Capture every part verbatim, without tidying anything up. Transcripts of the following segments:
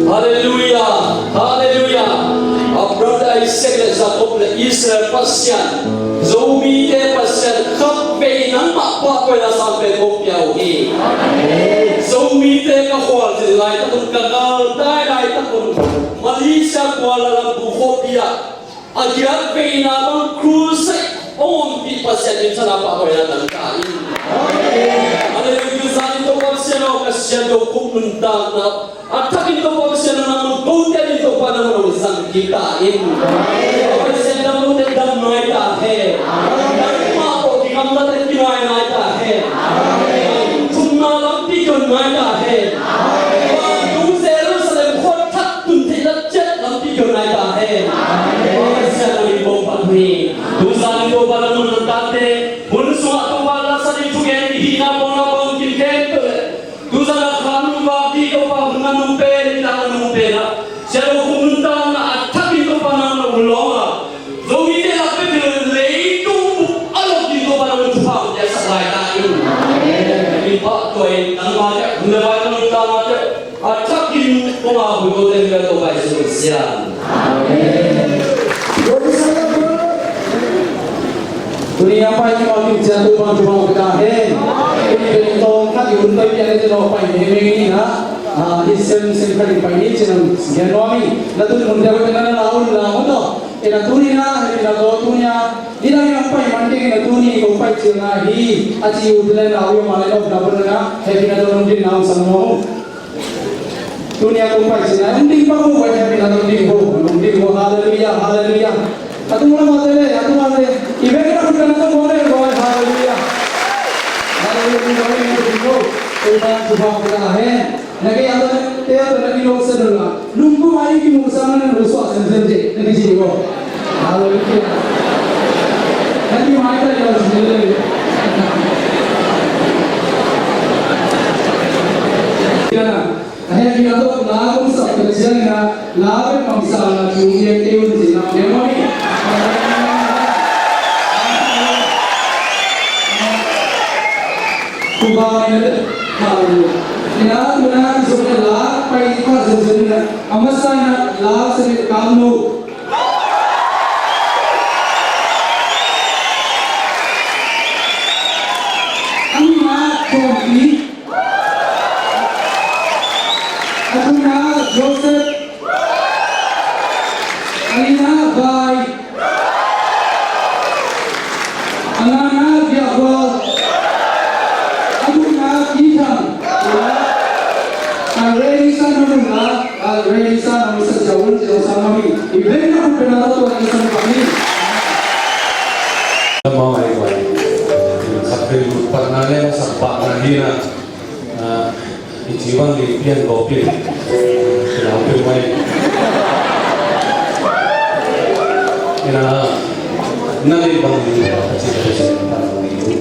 Halleluiah! Halleluiah! Abraham le Isaac le Jacob le Israel Pasian, Zomite Pasian khat vei nangmah pahtawina sang pen hong pia uh hi. Zomite ka khualzin laitak un, ka galtai laitak un, Malaysia Kuala Lumpur khuapi ah a giat veina bang crusade hong ompih Pasian min thang ah pahtawina tang ta in. Halleluiah. Zan in Topa Pasian aw, ka siat dong khuk nuntakna a thakin Topa Pasian nang mun ko te in Topa nang mun zang kik ta in. Pasian nang Te dam ngai ta hen. Nangmah tawh kigamlate kinai ngai ta hen. Thumna lampi kion ngai ta hen. Tua tung Jerusalem khuat thak tun theihna ciat lampi kion ngai ta hen. Pasian a min bawlphat hi. Tuzan in Topa na nuntakte hun sungah Topa laksa ding thugen i hihna pawlna pawng kim khempeuh le Tuzan a khan nung vak dih Topa hun a nung pen, nidang a nung pen ah, Siadokhum nuntakna a thakin Topa nang na hun lawng a, Zomite lak pek le leitung bup a lawk ding Topa nang thupha piaksak lai ta in. In pah tua in nangmah te, hun le vai nang ta mah te, a thakin kong a hui ko te, Topa Jesu Messiah. Amen. Tuni a pai kim a kim ciang Topa'n thupha pia ta hen. Tuni pen tawm khat i hun pai pian i tawm pai mengmeng ni na. Ah, i sem sem khat i pai ni cin a gen nuam ing. Na tun mun deuh na na la un la un tawh. E na tuni na hehpihna tawh tuni a nidang in hong pai man keng in a tuni kong pai cil na hi a ci u te le na u i om a le nopna bun na hehpihna tawh nong din na hong sam nuam ung. Tuni a kong pai cil na hong ding bang uh, vai hehpihna tawh ding uh, hong ding uh, halleluiah, halleluiah. A tung lam ah te le, a tung lam ah te, i vekpi na khut beng a tung uh le, vai, halleluiah. Halleluiah, halleluiah, ding uh. Topa'n thupha pia ta hen. Na kei a te a te na ki lo se dong la. Lungkum a i kimuhsakna na lo suah semsem ci, na kici uh. Halleluiah. Na kimaitai lo ci le. Kena. A hehpihna tawh la kong sak pek ciangin a, la bek bang sa la thu ngen kei un ci na ngen mawk hi. Kuba ngen le. Halleluiah. Ina tuna kizom le la pai kha zenzen na. A masa na la se le kam lo. A nihna Thawmpi. A thumna Joseph. A lina Vai. A ngana Biakhual. A gukna Kithang. A ready sa na mun la. A ready sa na mun sa jawun jawun sa mami. I vekpi na khut beng a tua na sa mami. Lamau ai vai. Khat vei lut patna le sak patna hi na. Ah, i ci bang li pian ko pian. Ina pian mai. Ina na li bang li a ci bang li.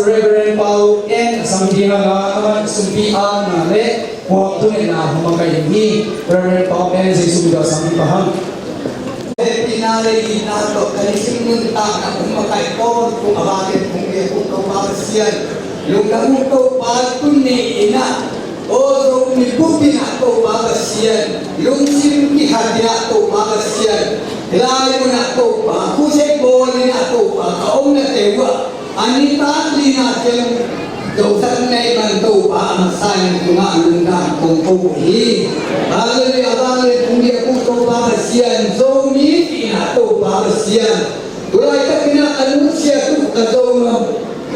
Reverend Pau En a sam ding a, amah sumpi akna le huap thungetna hong makaih hi. Reverend Pau En, Jesu min tawh a sam ding pah hang. Hehpihna le itna tawh ka nisim nuntakna hong makaih kawmkawm a, a vak in hong piak uh Topa Pasian, lungdam uh Topa. Tuni in ah, aw, Zomi bup in ah Topa Pasian, lungsim kikhat in ah Topa Pasian, lai mun ah Topa, crusade bawl in ah Topa, ka omnate uh ah, a nitak lina ciang Zo sak nei man Topa, a masa in tungah lungdam kong ko uh hi. Hallelujah, vanglian phung biak uh Topa Pasian, Zomi cihna Topa Pasian, tu laitakin ah ka nusiat uh ka Zo ngam,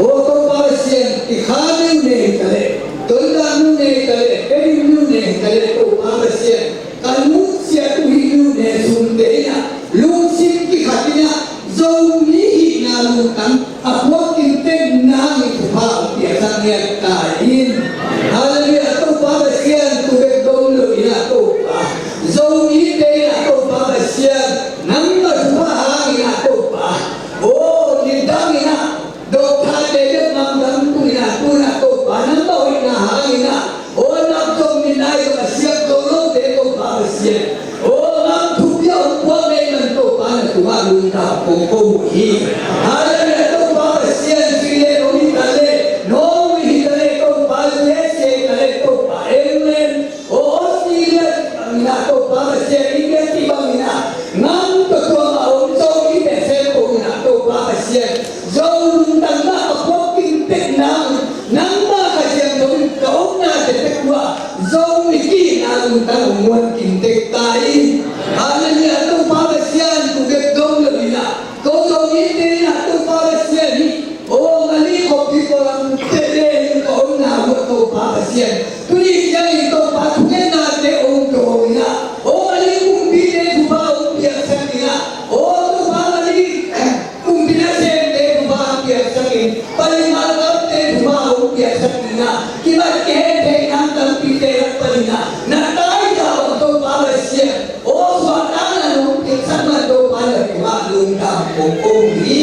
aw Topa Pasian, i kha neu nei ta leh, tonzang neu nei ta leh, kedim neu nei ta leh Topa Pasian, ka nusiat uh hih neu nei sumte in ah, lungsim kikhat in ah, Zomi hihna lungtang a puak kinten nangin thupha hong piaksak ngiat ta in. Hallelujah, Topa Pasian, tu bek dong lo in ah Topa, Zomite in ah Topa Pasian, nangmah thupha hangin ah Topa, aw, nidang in ah, dawkthate bek ngamdang tu in ah, tu in ah Topa, nangmah hoihna hangin ah, aw, nam zong midang zong a siak zo lote Topa Pasian, aw, ngam thupi a hong puak nei man Topa, na tungah lungdam kong ko uh hi. Hallelujah, Topa Pasian, sui le no hi ta leh, Norway hi ta leh Topa, U S A hi ta leh Topa, England, aw, Australia, bang in ah Topa Pasian, India cih bang in ah, ngam tua tuam a om Zomite sem ko in ah Topa Pasian, Zo lungtang mah a puak kinten nang, nangmah Kha Siangtho in ka omna tete uh ah, Zomi kihihna lungtang hong muan kinten ta in. Hallelujah, Topa Pasian, tu bek dong lo in ah, ko Zomite in ah Topa Pasian hi, aw, Mali khuapi Kawlgam tete in ka omna uh ah Topa Pasian, tuni ciangin Topa thungetnate hong dawng in ah, aw, Mali kumpite thupha hong piaksak in ah, aw, Topa Mali kumpi nasemte thupha hong piaksak in, Pali Malkamte thupha hong piaksak in ah, kibat kihen theih nang tampite lak pan in ah, na taita bang Topa Pasian, aw, suahtakna nong piaksak man Topa, na tungah lungdam kong ko uh hi.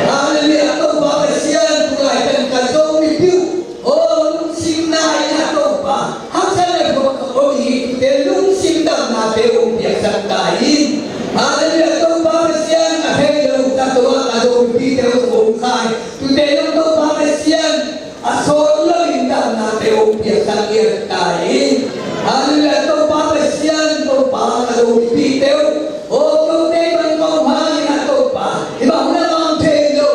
Hallelujah, Topa Pasian, tu laitak ka Zomi pi uh, aw, lungsim nai in ah Topa, haksatna thuak ka om hi, tute lungsim damnate hong piaksak ta in. Hallelujah, Topa Pasian, a thei lo ta, Topa, ka Zomipite hong om khai, tute zong Topa Pasian, a sawt loin damnate hong piaksak ngiat ta in. Hallelujah, Topa Pasian, Topa, ka Zomipite uh, aw, kote bang kong hangin ah Topa, hi bang hun a mang thei lo,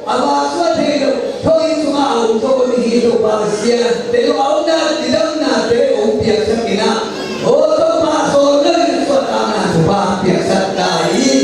a vak suak thei lo, tho inn sungah a om tho ding hi Topa Pasian, te lo a omna, i damnate hong piaksak in ah, aw Topa, sawt loin suahtakna thupha piaksak ta in.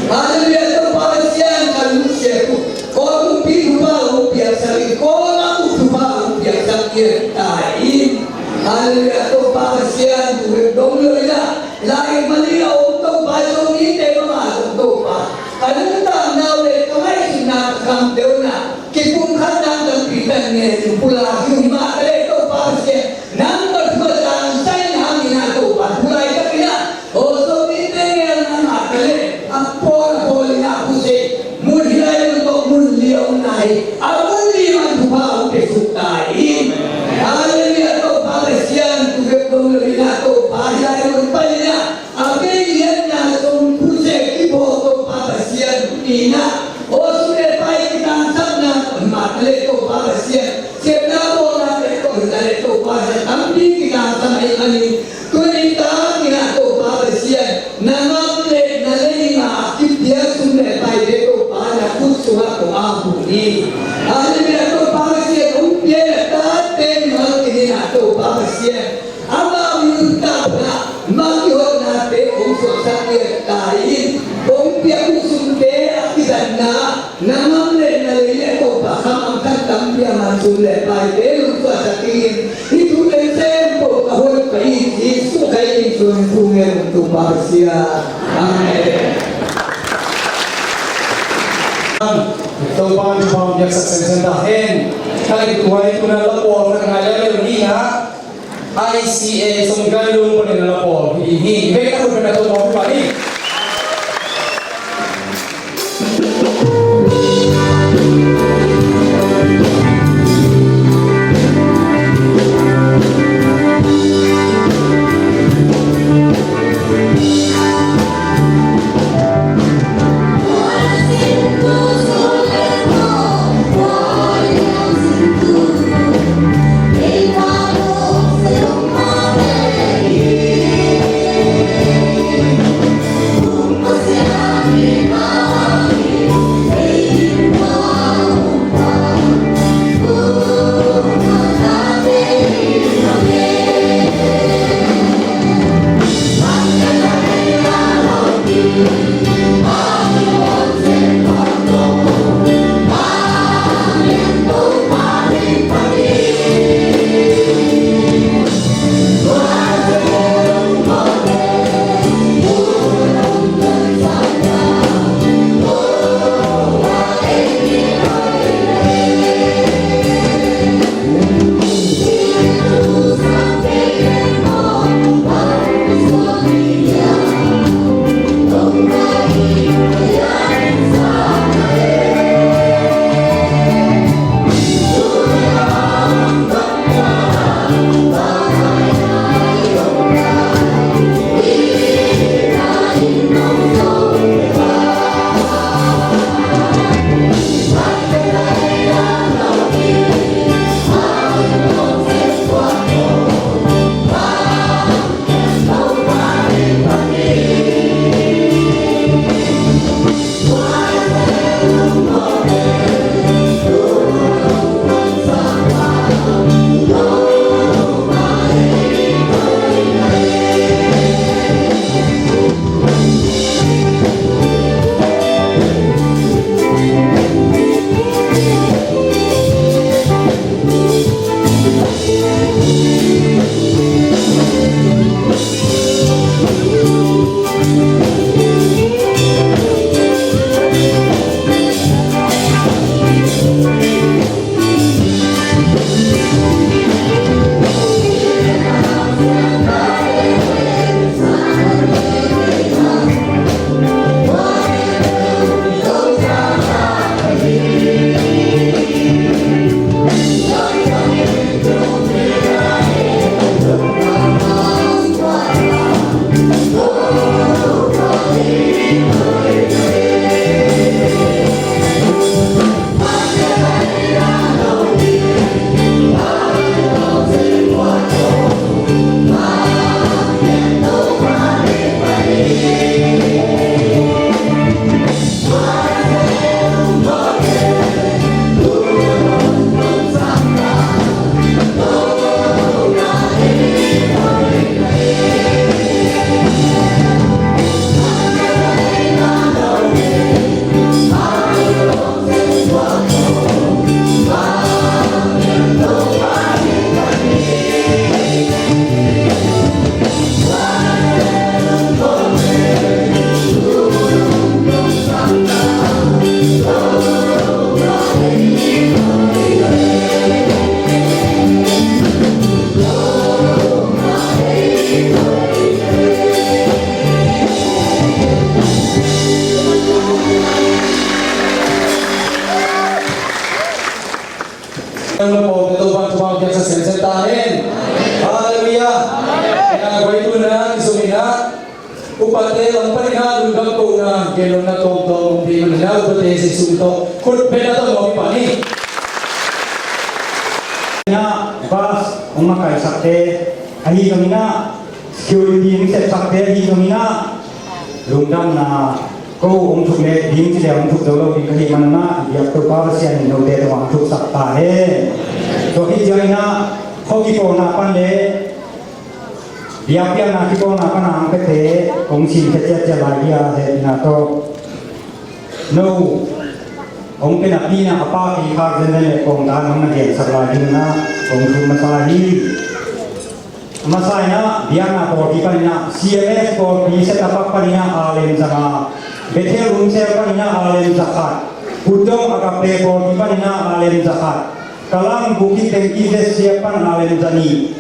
Hallelujah, Topa Pasian, ka lungsiat uh, Kawl kumpi thupha hong piaksak in, Kawl gam uh thupha hong piaksak ngiat ta in. Hallelujah, Topa Pasian, tu bek dong lo in ah, lai Mali a om Topa, Zomite bang a om Topa, ka nuntakna uh le ka ngaihsutna, ka kamteu na, kipumkhat nang tampi tan ngen in pulak hi uh hi mah ta leh Topa Pasian, nangmah thu a tangsang in hangin ah Topa, tu laitakin ah, aw, Zomite ngen nang mah ta leh a pawl a pawl in ah, pu se, mun hi lai mun tawh mun li a om na hi, a mun li man thupha hong piaksuk ta in. Hallelujah, Topa Pasian, tu bek dong lo in ah Topa, hi lai mun pan in ah, a vei lianna zong pu se kibawl Topa Pasian, tu in ah, aw, sum le pai kitangsakna mah ta leh Topa Pasian, sepna bawlna te tawh hi ta leh Topa Pasian, tampi kitangsak ahih manin, tuni takin ah Topa Pasian, na ngam le na lei ngah a kipia sum le paite Topa na khut sungah kong ap uh hi. Hallelujah, Topa Pasian, hong pia na tate mimal kinin ah Topa Pasian, amau nuntakna, amau kihotnate hong suaksak ngiat ta in. Hong piak uh sumte a kizatna, na ngam le na lei le Topa, kham angthan tampi a man sum le paite hong suaksak dingin, hih thu teng sem Topa, ka hoih ka it Jesu Khrih in sung thu ngen uh Topa Pasian. Amen. Topa in thupha hong piaksak semsem ta hen. Ka leh tuai tuna la pawl ka ngai lel ni na. I C A song galung panin la pawl hi hi. Vei ka khut pen a Topa hong pia hi. Nang na pawlkhat Topa'n thupha piaksak semsem ta hen. Halleluiah. Ina guai tuna i zong ina upate lam panin ah lungdam kohna, genlona tawmtawm hong pia manin ah upate Jesuh tawh khut beng a tawh nuam i pan hi. Ina bas hong makaisakte ahi zong ina security hong sepsakte ahi zong ina lungdamna ko hong thuk leh ding ci leh hong thuk zo lo ding ka hih manin ah i biak Topa Pasian in note tungah hong thuksak ta hen. Tua khit ciangin ah khuakipawlna pan leh biakpiakna kipawlna pan a hong piate kong sin khia ciatciat lai hi a, hehpihna tawh no hong pia napi-in ah a pa kei khak zenzen leh kawmdan hong na gensak lai dingin ah kong thum masa hi. A masa in ah biakna pawlpi panin ah C M F pawlpi set up panin ah alen za nga, Bethel Hun Cell panin ah alen za khat, Pudong Agape pawlpi panin ah alen za khat, Kalang Bukit Tengki Z C F pan alen za nih,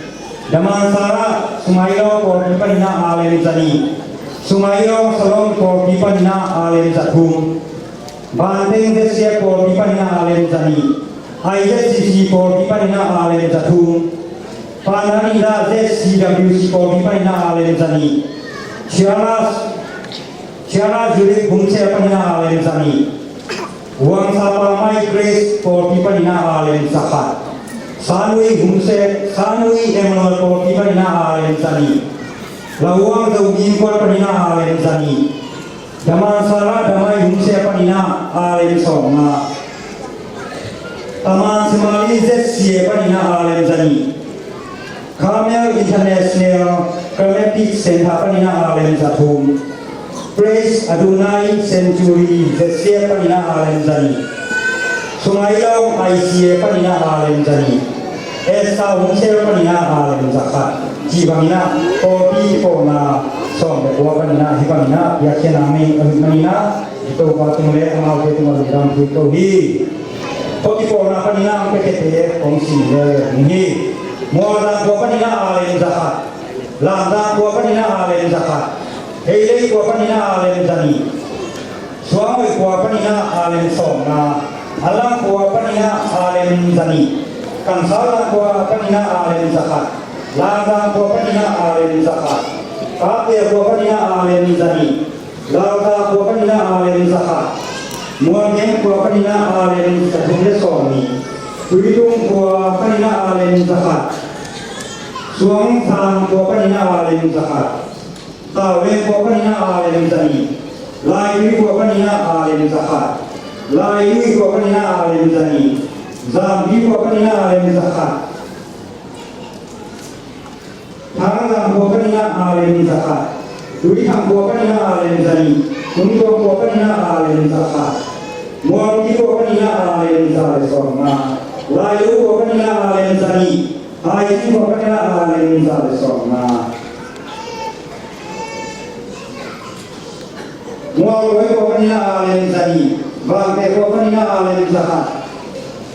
Damansara Sungailong pawlpi panin ah alen za nih, Sungailong Salon pawlpi panin ah alen za thum, Banteng Z C F pawlpi panin ah alen za nih, I Z C C pawlpi panin ah alen za thum, Panarinda Z C W C pawlpi panin ah alen za nih, Chialas Chiara Judith Hun Cell panin ah alen za nih, Wangsapa Mai Grace pawlpi panin ah alen za khat, Sanui Hun Cell, Sanui Emmanuel pawlpi panin ah alen za nih, Lawang Zo Gin Kuan panin ah alen za nih, Damansara Damai Hun Cell panin ah alen sawm nga, Taman Semali Z C A panin ah alen za nih, Carmel International Chromatic Center panin ah alen za thum, Praise Adonai Sanctuary Z C A panin ah alen za nih, Sungailong I C A panin ah alen za nih, Esther Hun Cell panin ah alen za khat. Ci bangin ah pawlpi pawlna sawm le kua panin ah hih bangin ah biakpiakna nei a hih manin ah i Topa tung le amaute tungah lungdam pui ko hi. Khuakipawlna panin ah hong piakhiate kong sin lel hi. Mualzang khua panin ah alen za khat, Lamzang khua panin ah alen za khat, Heilei khua panin ah alen za nih, Suanghoih khua panin ah alen sawm nga, Alang khua panin ah alen za nih, Kansalzang khua panin ah alen za khat, Langzang khua panin ah alen za khat, Kapte khua panin ah alen za nih, Lalta khua panin ah alen za khat, Mualgem khua panin ah alen za thum le sawm nih, Tuitung khua panin ah alen za khat, Suangsan khua panin ah alen za khat, Tauleng khua panin ah alen za nih, Laitui khua panin ah alen za khat, Lailui khua panin ah alen za nih, Zampi khua panin ah alen za khat, Thangzang khua panin ah alen za khat, Tuithang khua panin ah alen za nih, Tungtuang khua panin ah alen za khat, Mualpi khua panin ah alen za le sawm nga, Lailu khua panin ah alen za nih, Haicing khua panin ah alen za le sawm nga, Mualluai khua panin ah alen za nih, Vangte khua panin ah alen za khat,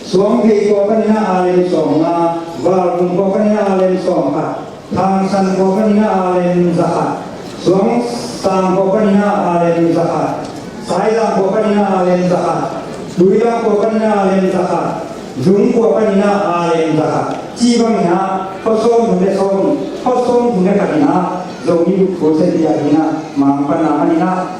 Suangthei khua panin ah alen sawm nga, Valbung khua panin ah alen sawm khat, Thangsan khua panin ah alen za khat, Suangsang khua panin ah alen za khat, Saizang khua panin ah alen za khat, Tuilang khua panin ah alen za khat, Zung khua panin ah alen za khat. Ci bangin ah khuasawm thum le sawm, khuasawm thum le khat in ah Zomi Bup Khual Sen Tia in ah Mang pan a man in ah,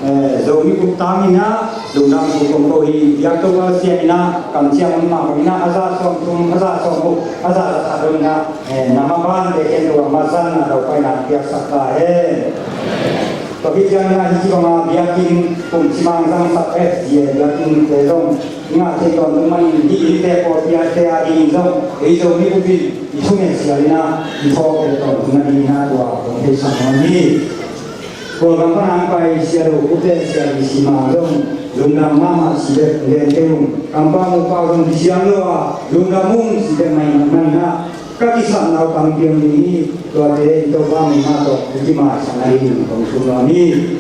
eh, Zomi Bup tang in ah lungdam thu kong ko hi. Biak Topa Pasian in ah kamciam mah bangin ah a za sawm thum, a za sawm guk, a za za khat dong in ah, eh, na maban te ken tua mazan na daupaina piaksak ta hen. Tua khit ciangin ah hih ci bang a biakinn kum cimang zangsak F G A biakinn te zong i ngah thei tawntung manin hih innte pawlpi a te a dingin zong ei Zomi Bup in i thungen sialin ah i thawhte tawntung nadingin ah tua kong theisak nuam hi. Kawlgam pan a hong pai Sia Do Khup le Sia Lee Si Mang zong lungdam mahmah ci bek gen kei ung. Kampau Mukpau zong kiciam lo a lungdam ung ci bek mah in ah ka kisapna uh tang piang ding hi. Tuate in Topa mah tawh i kimaisak nadingin kong thum nuam hi.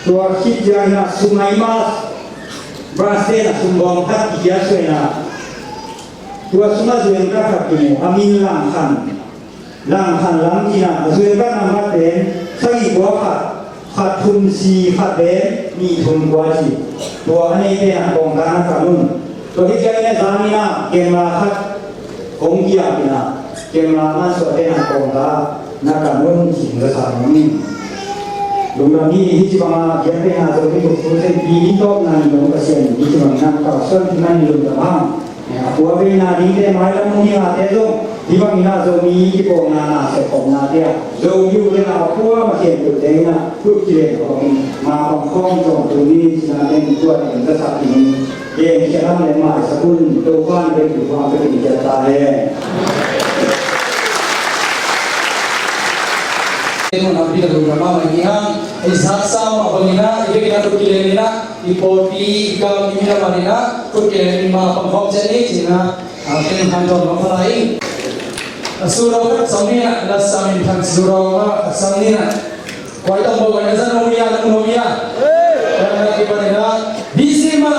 Tua khit ciangin ah sum a i mas brass band a sum bawm khat kikhia suaina. Tua sungah zuengka khat kimu a min Langkhan. Langkhan lam cina a zuengka nambat pen sagih kua khat, khat thum si khat pen nih thum kua ci. Tua a nei pen a kawngkang a kan un. Tua hi ciangin a zan in ah camera khat kong kiap in ah, camera man suah te na kong ta na ka nun cing ka sa nun. Lungdam hi. Hi ci bang a biak te na zo hi buk su sen pi hi tawp na ni long ka sian hi ci bang na ka suan ti na ni lungdam hang. A pua vei na ding te mai lam mun hi a te zong hi bang in ah Zomi kipawlna na sep khopna te ah Zomi u te na a pua ma sian tu te in ah kut kilen khawm in ma pang khawm zong tu ni ci na te ni tua te in ka sa ti ni. Gen khia lam le maisak un, Topa'n bek i hua bek in khia ta hen. Tun a pi ka lungdam mahmah hi hang, i saksa mah bangin ah, i biakinn ah kut kilen in ah, i pawlpi, i kam, i minam in ah kut kilen in ma pang khawm ciat ni ci in ah, a, pen han dawn mah pha lai. A suraw khat sam ni ah, la sam in thang suraw mah khat sam ni ah. Kuai tong bo kuai na zan om ia, na mun om ia. Kuai na ki pan na. Busy ma.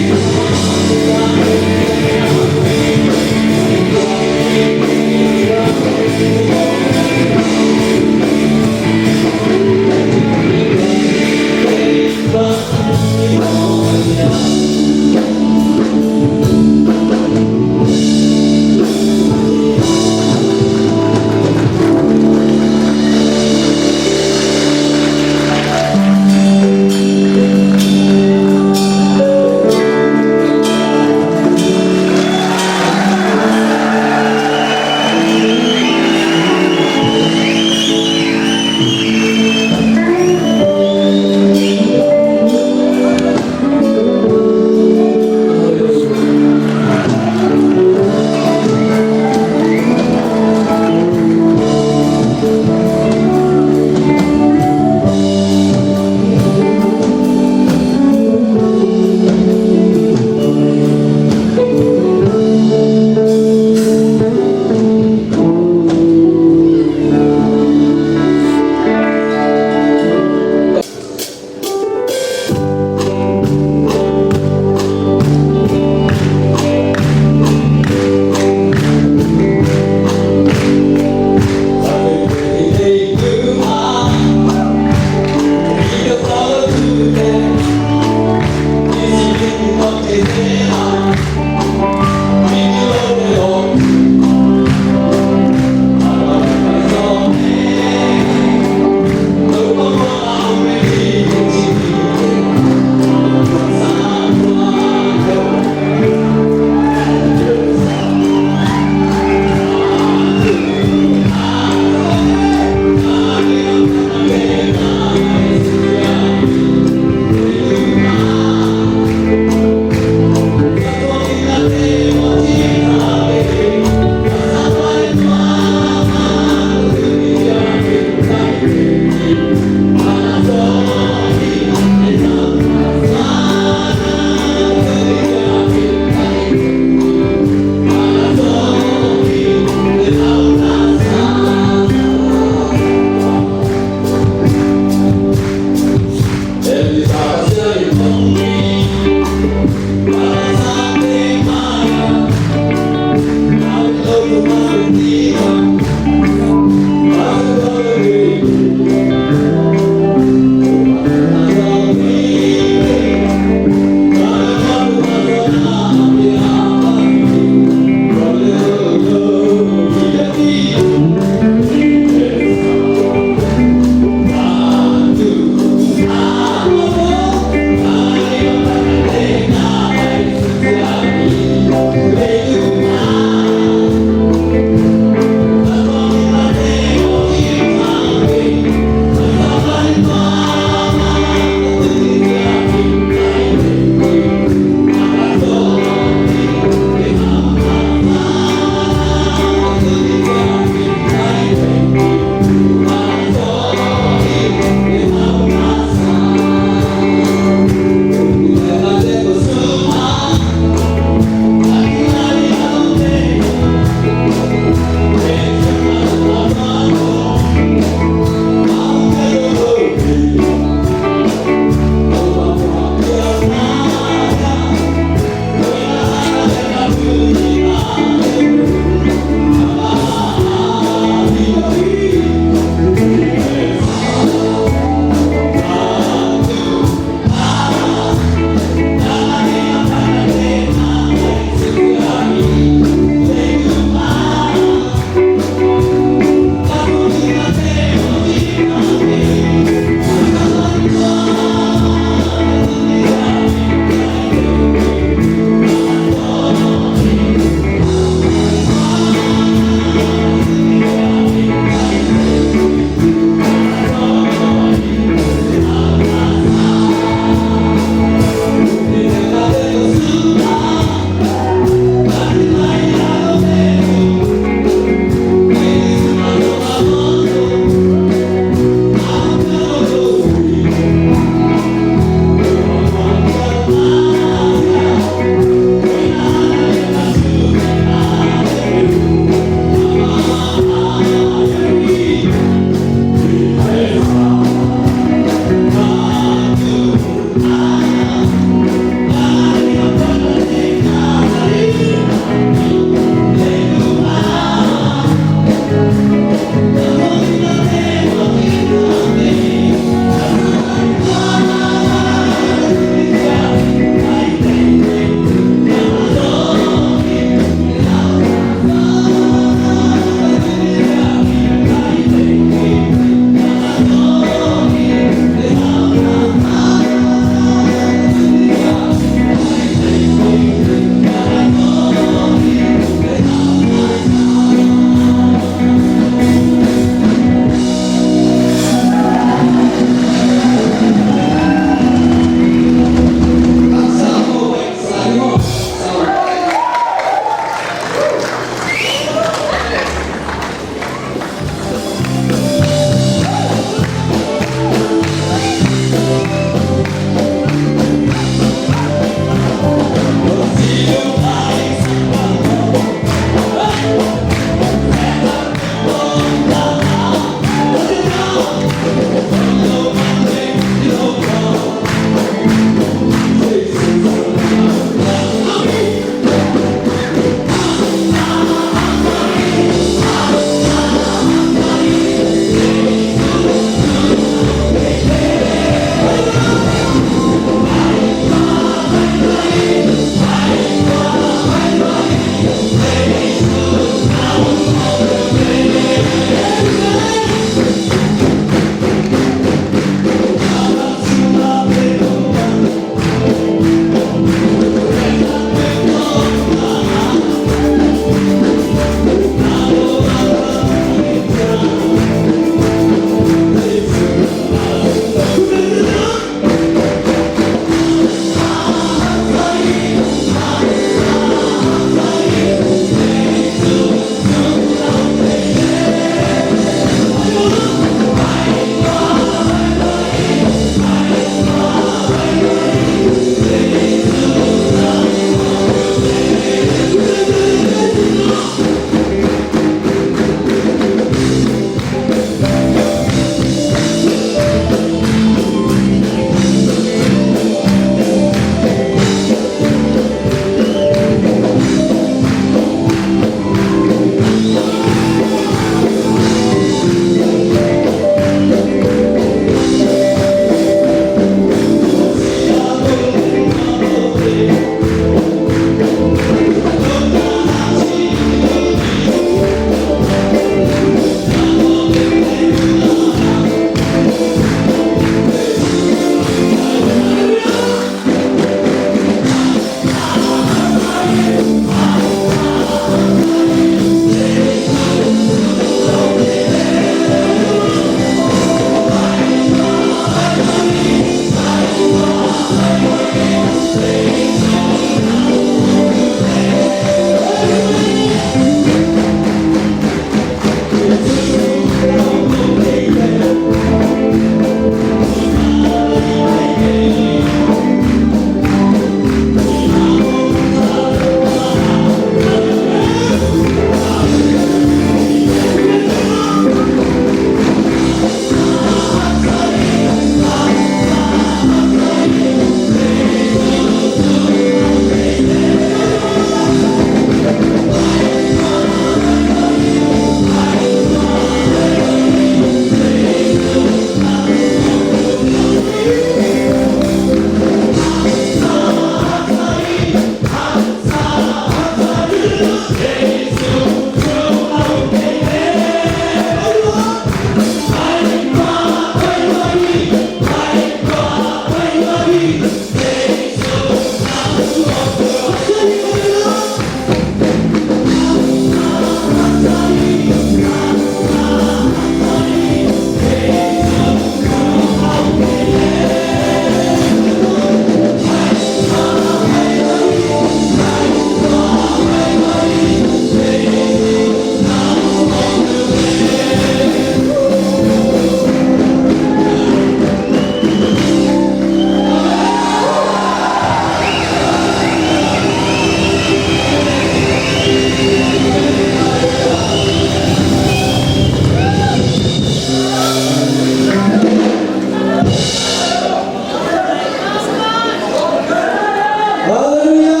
Halleluia!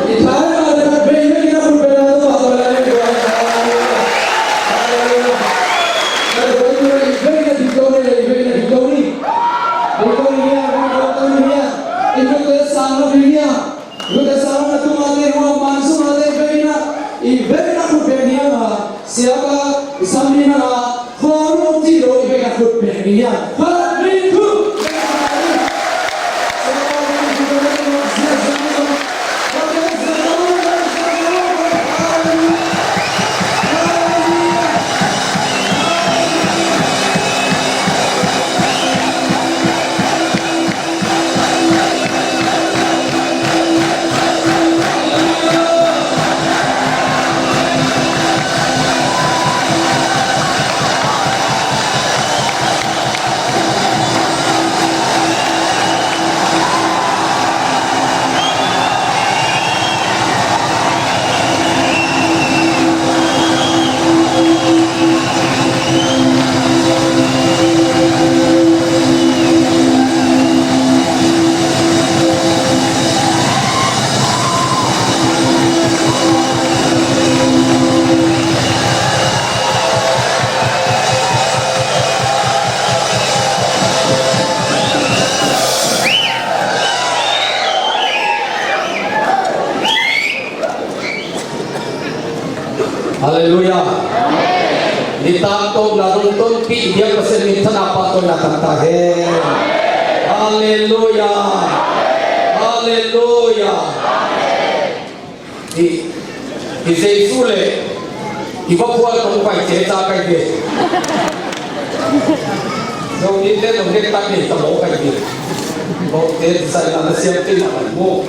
I thai mah le khat vei vei na khut beng a, Topa tawh la le kua. Halleluia! Halleluia! Ka duh i vei na dik to ni, i vei na dik to ni. Dik to ni hia, dik to ni hia. I dik to sang na hia. Lute sang na tung a te, hua man sung a te, vei na, i vei na khut beng ni a, sia ka, i sam ni na, hua lu ti lo, i vei na khut beng ni a. Hua ni khut. Halleluiah. Nitak tawh na dong tonpih biak Pasian min thana pahtawina tangta hen. Halleluiah. Halleluiah. Hi, hi Jesu le hi va pual tong pai ce ca kai ve. Zo ni te tong dek tak ni ta mo kai ve. Bo te sa na na siam te na mu.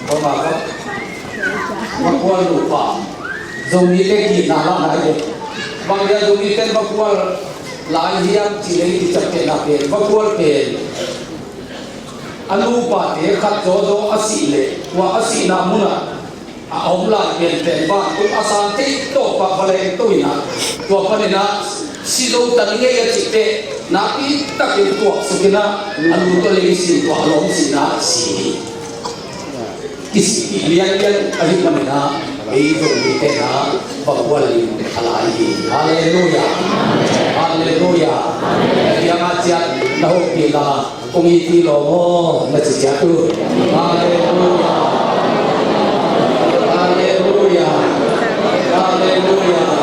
Bo ma ka. Makual lupa. Zomi te ki na la na ye. Bang dia Zomi te makual lai hiam ci lei ki cak te na pe. Makual pe. A lupa te khat zo zo a si le. Wa a si na muna. A om lai pen pen ba. Tu a san te to pa pa le tu ina. Tua pa ni na. Si zo ta ni ye ci te. Na pi ta ke tua su ke na. A lu to le si tua a lom si na si. Kisih lianlian ahih manin ah, ei Zomite in ah va kual in a lai hi. Halleluiah. Halleluiah. Na kiangah ciat na hopih la kong it hi lo maw, na ci ciat uh. Halleluiah. Halleluiah. Halleluiah.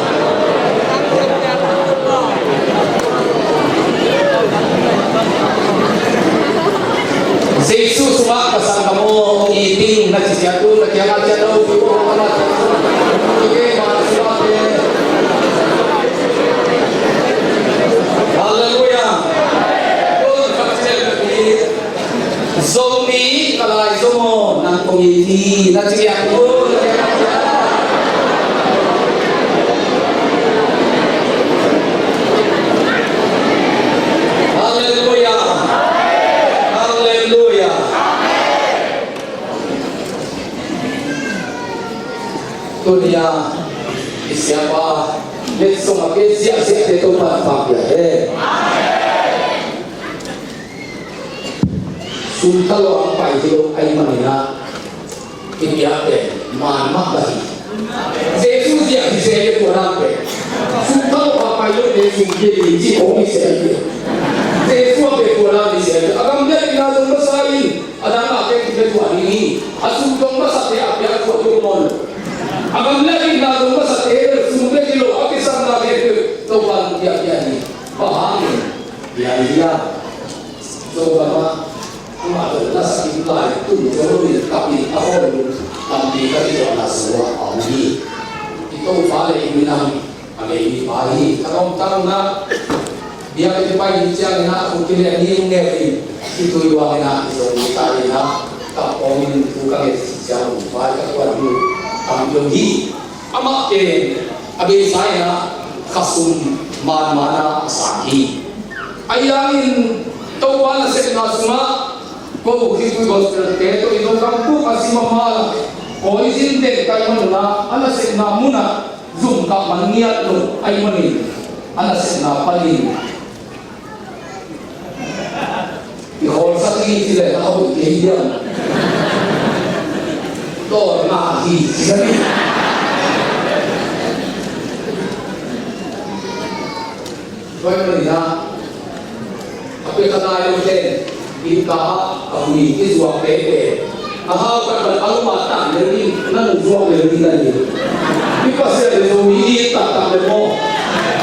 Jesu sungah ka sanggam aw, i ding na ci ciat uh, na kiangah ciat uh, Halleluiah. Zomi ka lai Zomi aw, nang kong it hi, na ci ciat uh. Halleluiah. Halleluiah. Tuni a i siapa letsong a pe ziahziahte Topa'n pha pia hen. Sum tha lo ang pai hi lo ahih manin ah i piak pen man mah ka hi. Jesu ziah hi se le tua dan pen sum tha lo ang pai lo le sum pia ding ci khawng hi se hi. Jesu a pe tua dan hi se hi. A gam biakinn ah zong masa in a dang a pek hi tua ding hi. A sum zong masate a piak tua ding nawn lo. A gam biakinn ah zong masate sum pia hi lo a kisam na pek hi. Topa'n piak pia hi. Bang hangin piak hi a. Zogam ah amah tawh na sak in lai tun zo lo in kap in a hawl lo tampi ka kituahna sungah a om hi. I Topa le i minam a ngei mipa hi. Ka lawmta nunah biakinn pai ni ciangin ah a khut kilian ni neu in khitui luangin ah i Zomite in ah kap kawmin thu ka nget ciang hong vai ka tuan hi. Tampi om hi. Amah pen a beisa in ah khasum manman a sang hi. Ahi hangin Topa nasepna sungah ko khitui gospel te tawh i Zogam puk a sim a mal a poison den kai manun ah a nasepna munah zum kah man ngiat lo ahih manin a nasepna panin i khawlsak hi ci le na hoih kei diam. Tawlna hi ci ka ni. Tua ahih manin ah a pek a nai lo ten innka ah a hui i zuak tete a hau khat khat a lum a tan lel in na nung zuak lel in na hi. I Pasian le Zomi i it taktak le maw?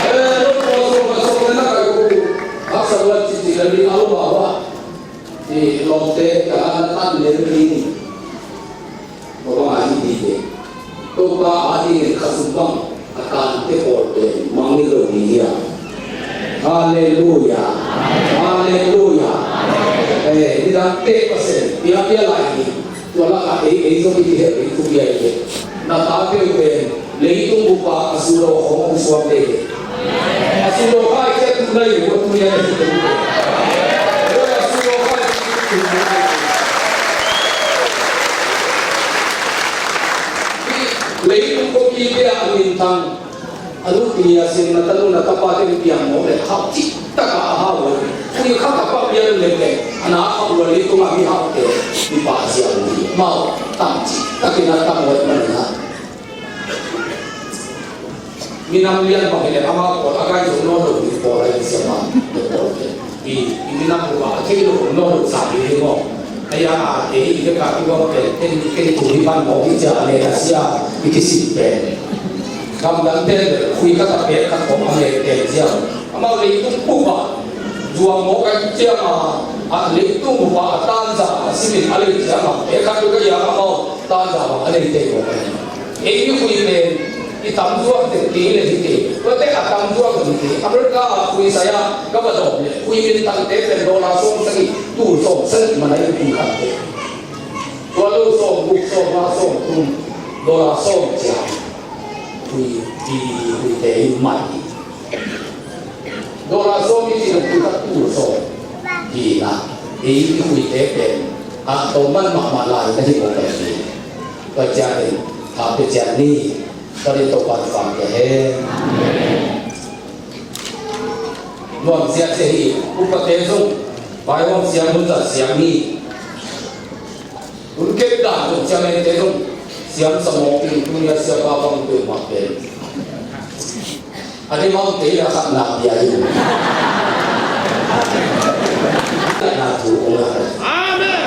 Eh, lo pawl sawm khat sawm le na kai ko. Haksa luat cihcih le ding a lum a hua. I lawmte ka na tan lel in. Tua bang a hi ding hi. Topa a dingin khasum bang a tante pawl pen mangngilh lo ding hi a. Halleluiah. Halleluiah. Eh, nidangte Pasian piapia lai hi. Tua lakah ei, ei zong i kihel, i thupi a i hi. Na tate uh pen leitung bup ah a sullo a hong om suakte hi. A sullo kha i ciah tu lai uh a tu lian a hi te uh. A sullo kha i ciah tu lai uh. Leitung khuapite ah a minthang a nu King Yasing, na tanu na tapate in piang mawk le hau cih takah a hau uh. Khui khat a pak pian lem le a na a hau uh a leitung ah mi haute mi pahzia uh hi. Amau tam cih takin a tam uh ahih manin ah. Minam lian bang hi leh amau pawl a gai zo nawn lo ding pawl ahi siam a, i, i minam bup ah a thei lo nawn lo sa hi ding maw? Ahi a, ei i vek a kibang pen, ken, ken tu hi pan mawk hi cia a le a sia i kisim pen. Gamdang pen khui khat a pek khat khawng a ngen pen ciang, amau leitung bup ah zuang mawk ahih ciangin, a leitung bup ah a tanza a simin a lei ciangin pek khat pek a hiang amau tanza bang a lei tei mawk ahih. Ei i khui pen i tam zuak tek kei leh hi kei. Tuate a tam zuak zong hi kei. America ah khuisai ah ka va dawm leh khui mintangte pen dollar sawm sagih, tul sawm sagih man a i khui khat teh. Tua lo sawm guk, sawm nga, sawm thum, dollar sawm ciang khui, D V D khuite in mah hi. Dollar sawm i cih lo khui khat tul sawm hi na. Ei i khuite pen a tawm man mahmah lai na hi mawk ahih hi. Tua ciangin, a pia ciat ni. Tua in Topa'n thupha pia hen. Nuam ziahziah hi. Upate zong vaihawm siam, hun zat siam hi. Hun kep dan zong siam, ente zong siam sa mawk hi. Tuni a siapa bang peuhmah pen a dim a om kei leh a khatna pia hi. Khatna thu ong a. Amen.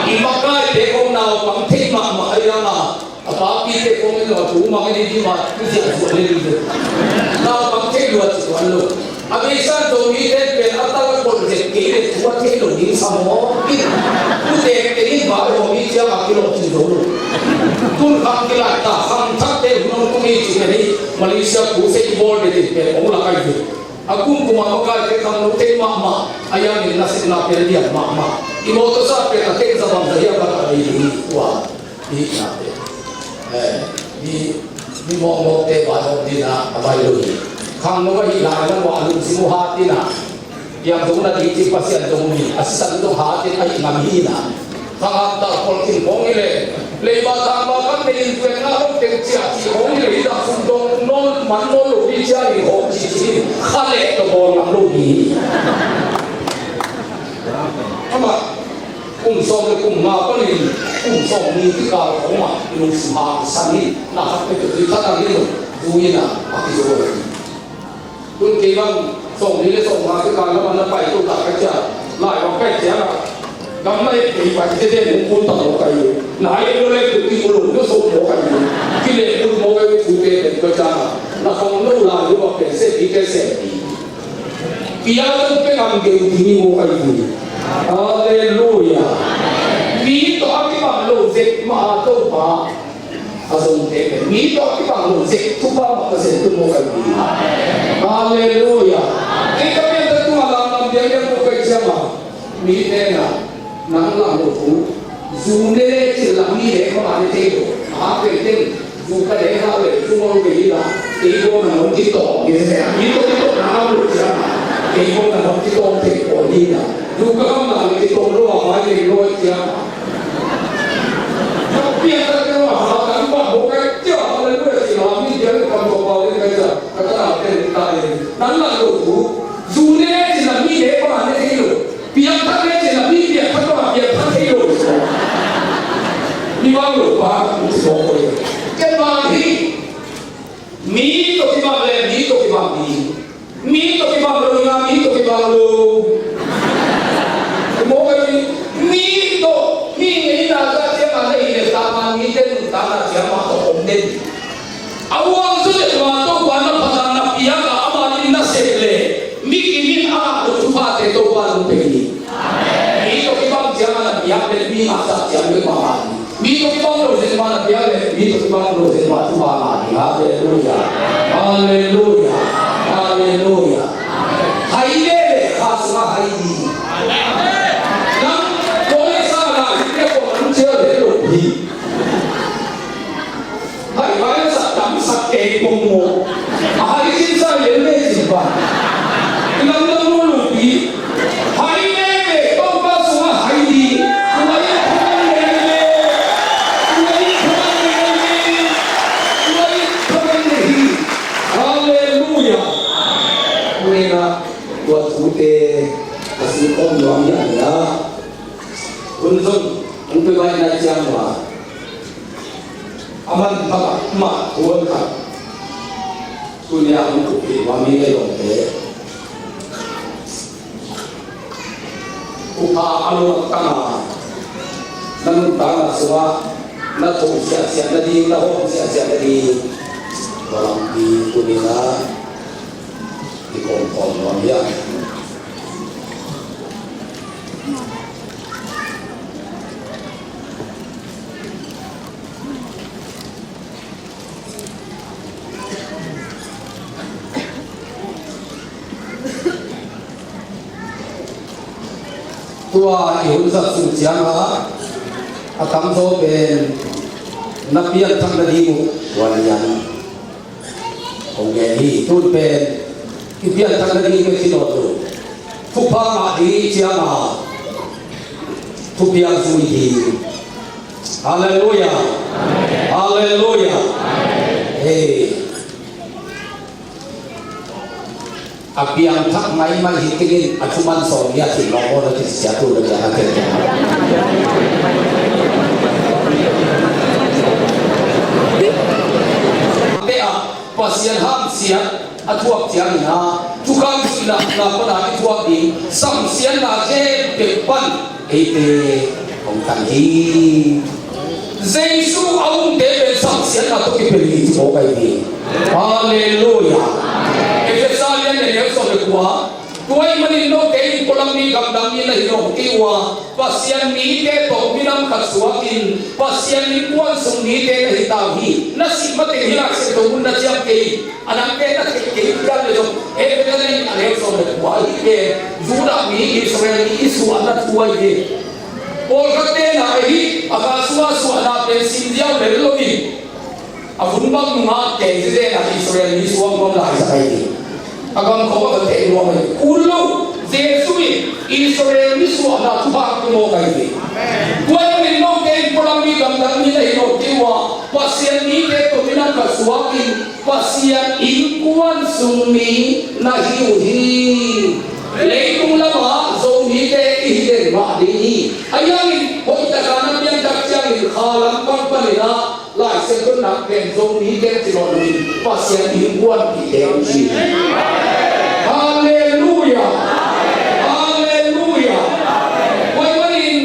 I makaite khawng naupang thei mahmah ahi hang a, a papite khawng in lo a thu mang in i dim a, i ziah zuah le ding. Naupang thei lua ci tuan lo. A beisa Zomite pen a tal a kol zek kei leh thu a thei lo ding sa maw? Ute teng in vaihawm i ciang a kilawh cin zo lo. Tun khang kilat ta, khangthakte hun hong tung hi cih pen hi. Malaysia crusade i bawl ding pen hong lak ahi ve. A kumkum a makaite khangno thei mahmah, a hiangin nasepna pen lian mahmah. I mawtawsa pen a teng za bang za hiam bang a nei ding hi tua. Hihna pen, eh, mi, mi mawkmawkte vaihawm ding a, a baih lo hi. Khangno ahih lai lam ah a lungsim uh hat ding a, hiam zong na ding cih Pasian zong hi, a sisan zong hat ding ahih ngam hi na. Khang hamtang pawl khin khawng hi leh, leiba thangba kan nei in tuenna lo teng ciah cih khawng hi leh, hi dah sum dong nawn man nawn lo ding ciah hi khawng cih cih hi, kha leh tawh bawl ngam lo ding hi. Amah kum sawm le kum nga panin kum sawmnih kikal khawng mah i lungsim hangsan hi. Na khat peuhpeuh i khat a hi lo, zu in a, a kizo hi. Tun kei bang sawmnih le sawmnga kikal lam ah na pai to tak ka ciang, lai bang pai ciang a, gam na et kei pai ciang den hong kun tak mawk ahi. Na et lo le tu ki ulo lo so mawk ahi. Ki le tu mawk ahi, tu te den ka ciang a, na khong lo lai lo a pen se pi te se pi. Piang pen a ngam kei ding hi mawk ahi hi. Halleluiah. Mi tawh a kibang lo zek mah a Topa a zongte pen mi tawh a kibang lo zek thupha mah Pasian tun mawk ahi hi. Halleluiah. Kei ka pianthak tungah lamlam diakdiak mawk ahi ciang a, mite na nang lam lo thu. Zu ne le cin lam mi le kha ma ne thei lo. A ha pen ten zu ka le ha le zu ngol ve hi la. Kei ko na ngol ki tawng hi se. Mi to ki tawng na ngol lo cia. Kei ko na ngol ki tawng thei ko hi la. Zu ka kam na ngol ki tawng lo a mai le lo cia. Ka pian ka te wa ha ka ba bo ka cia ha le lo cia mi cia le kam ko ba le ka cia. Ka ta na pen ta le. Nang lam lo thu. Zu ne le cin lam mi le kha ma ne thei lo. Piangthak le cin a mi piangthak lo a piangthak thei lo. Mi bang lo pa, mi sawng ko ye. Ken bang hi. Mi tawh kibang le mi tawh kibang ding. Mi tawh kibang lo, mi tawh kibang lo. Mawk ahi mi, mi tawh mi ngei na za ciang a na hi le ta ma mi te nun ta na ciang ma tawh om den. A uang zu le tua Topa na phat a na piak a, ama in na sep le mi kim in a ngah lo thuphate Topa in hong pia hi. Mi tawh kibang ciang a na piak le mi ngahsak ciang bek mah ngah hi. Mi tawh kibang lo zek mah na piak le mi tawh kibang lo zek mah thupha ngah hi. Halleluiah. Halleluiah. Halleluiah. Hai le le kha sungah hai hi. Nang kawlesa la hi le kawm an cial le lo hi. Hai, hai, sa tam sa kei pong mo. Hai, sin sa le me sin ba. Lam lam mo lu pi. Hai le me, pong pa sung a hai di. Hai, hai le me. Hai, hai le me. Hai, hai le hi. Halleluiah. Mena, tua tute, a si kom luang ya na. Kun zon, kun pe bai na ciang wa. A man pha mah thuan khat. Tuni a hong tuk hi, va mi le lawmte. Upha a luak tang a, na nuntakna sungah na thong siahsiah nading, na hawm siahsiah nading. Lampi tuni-in ah i kawmkawm nuam hiam? Tua i hun zat sung ciangin a tamzaw pen na pianthak nading uh tua lian hong gen hi. Tun pen i pianthak nading pen kidawt uh thupha ngah ding ciangin thupiang zui hi. Halleluiah. Halleluiah. Hei. A piangthak maimai hi tengin a thuman sawm hi a, thil lawng aw na kisia tu na kia a kei. Te a Pasian hamsiat a thuak ciangin a, thukham zuihna na pana i thuak ding samsiatna khempeuh pan eite hong tang hi. Jesu a umte pen samsiatna tawh kipel hi ci mawk ahi hi. Halleluiah. Efesa lian nih a neu sawm le kua. Tua ahih manin note in pualam mi gamdang mi na hi nawn kei uh a, Pasian mite tawh minam khat suakin Pasian innkuan sung mite na hi ta uh hi. Na sih mateng hih Lai Siangtho mun na ciam kei. A dangte na theih kei uh hiam le zong, Efesa lian nih a neu sawm le kua, hih pen Judah mi, Israel mi i suahna thu ahi hi. Pawlkhatte na ahi, a kha sung a suahna pen sim diau lel lo in, a vun bang nungak kei zizen a Israel mi suak nuam lai sak ahi hi. A gam khawng a va teh nuam ahi. Kul lo, Jesu in Israel mi suahna thupha pia mawk ahi hi. Tua ahih manin note in pualam mi gamdang mi na hi nawn kei uh a, Pasian mite tawh minam khat suakin Pasian innkuan sung mi na hi uh hi. Leitung lamah Zomite i hi den mah ding hi. Ahi hangin hoih takin na pianthak ciangin kha lampang panin ah Lai Siangtho in ah pen Zomite ci nawn loin Pasian innkuanpihte uh ci. Halleluiah. Halleluiah. Tua ahih manin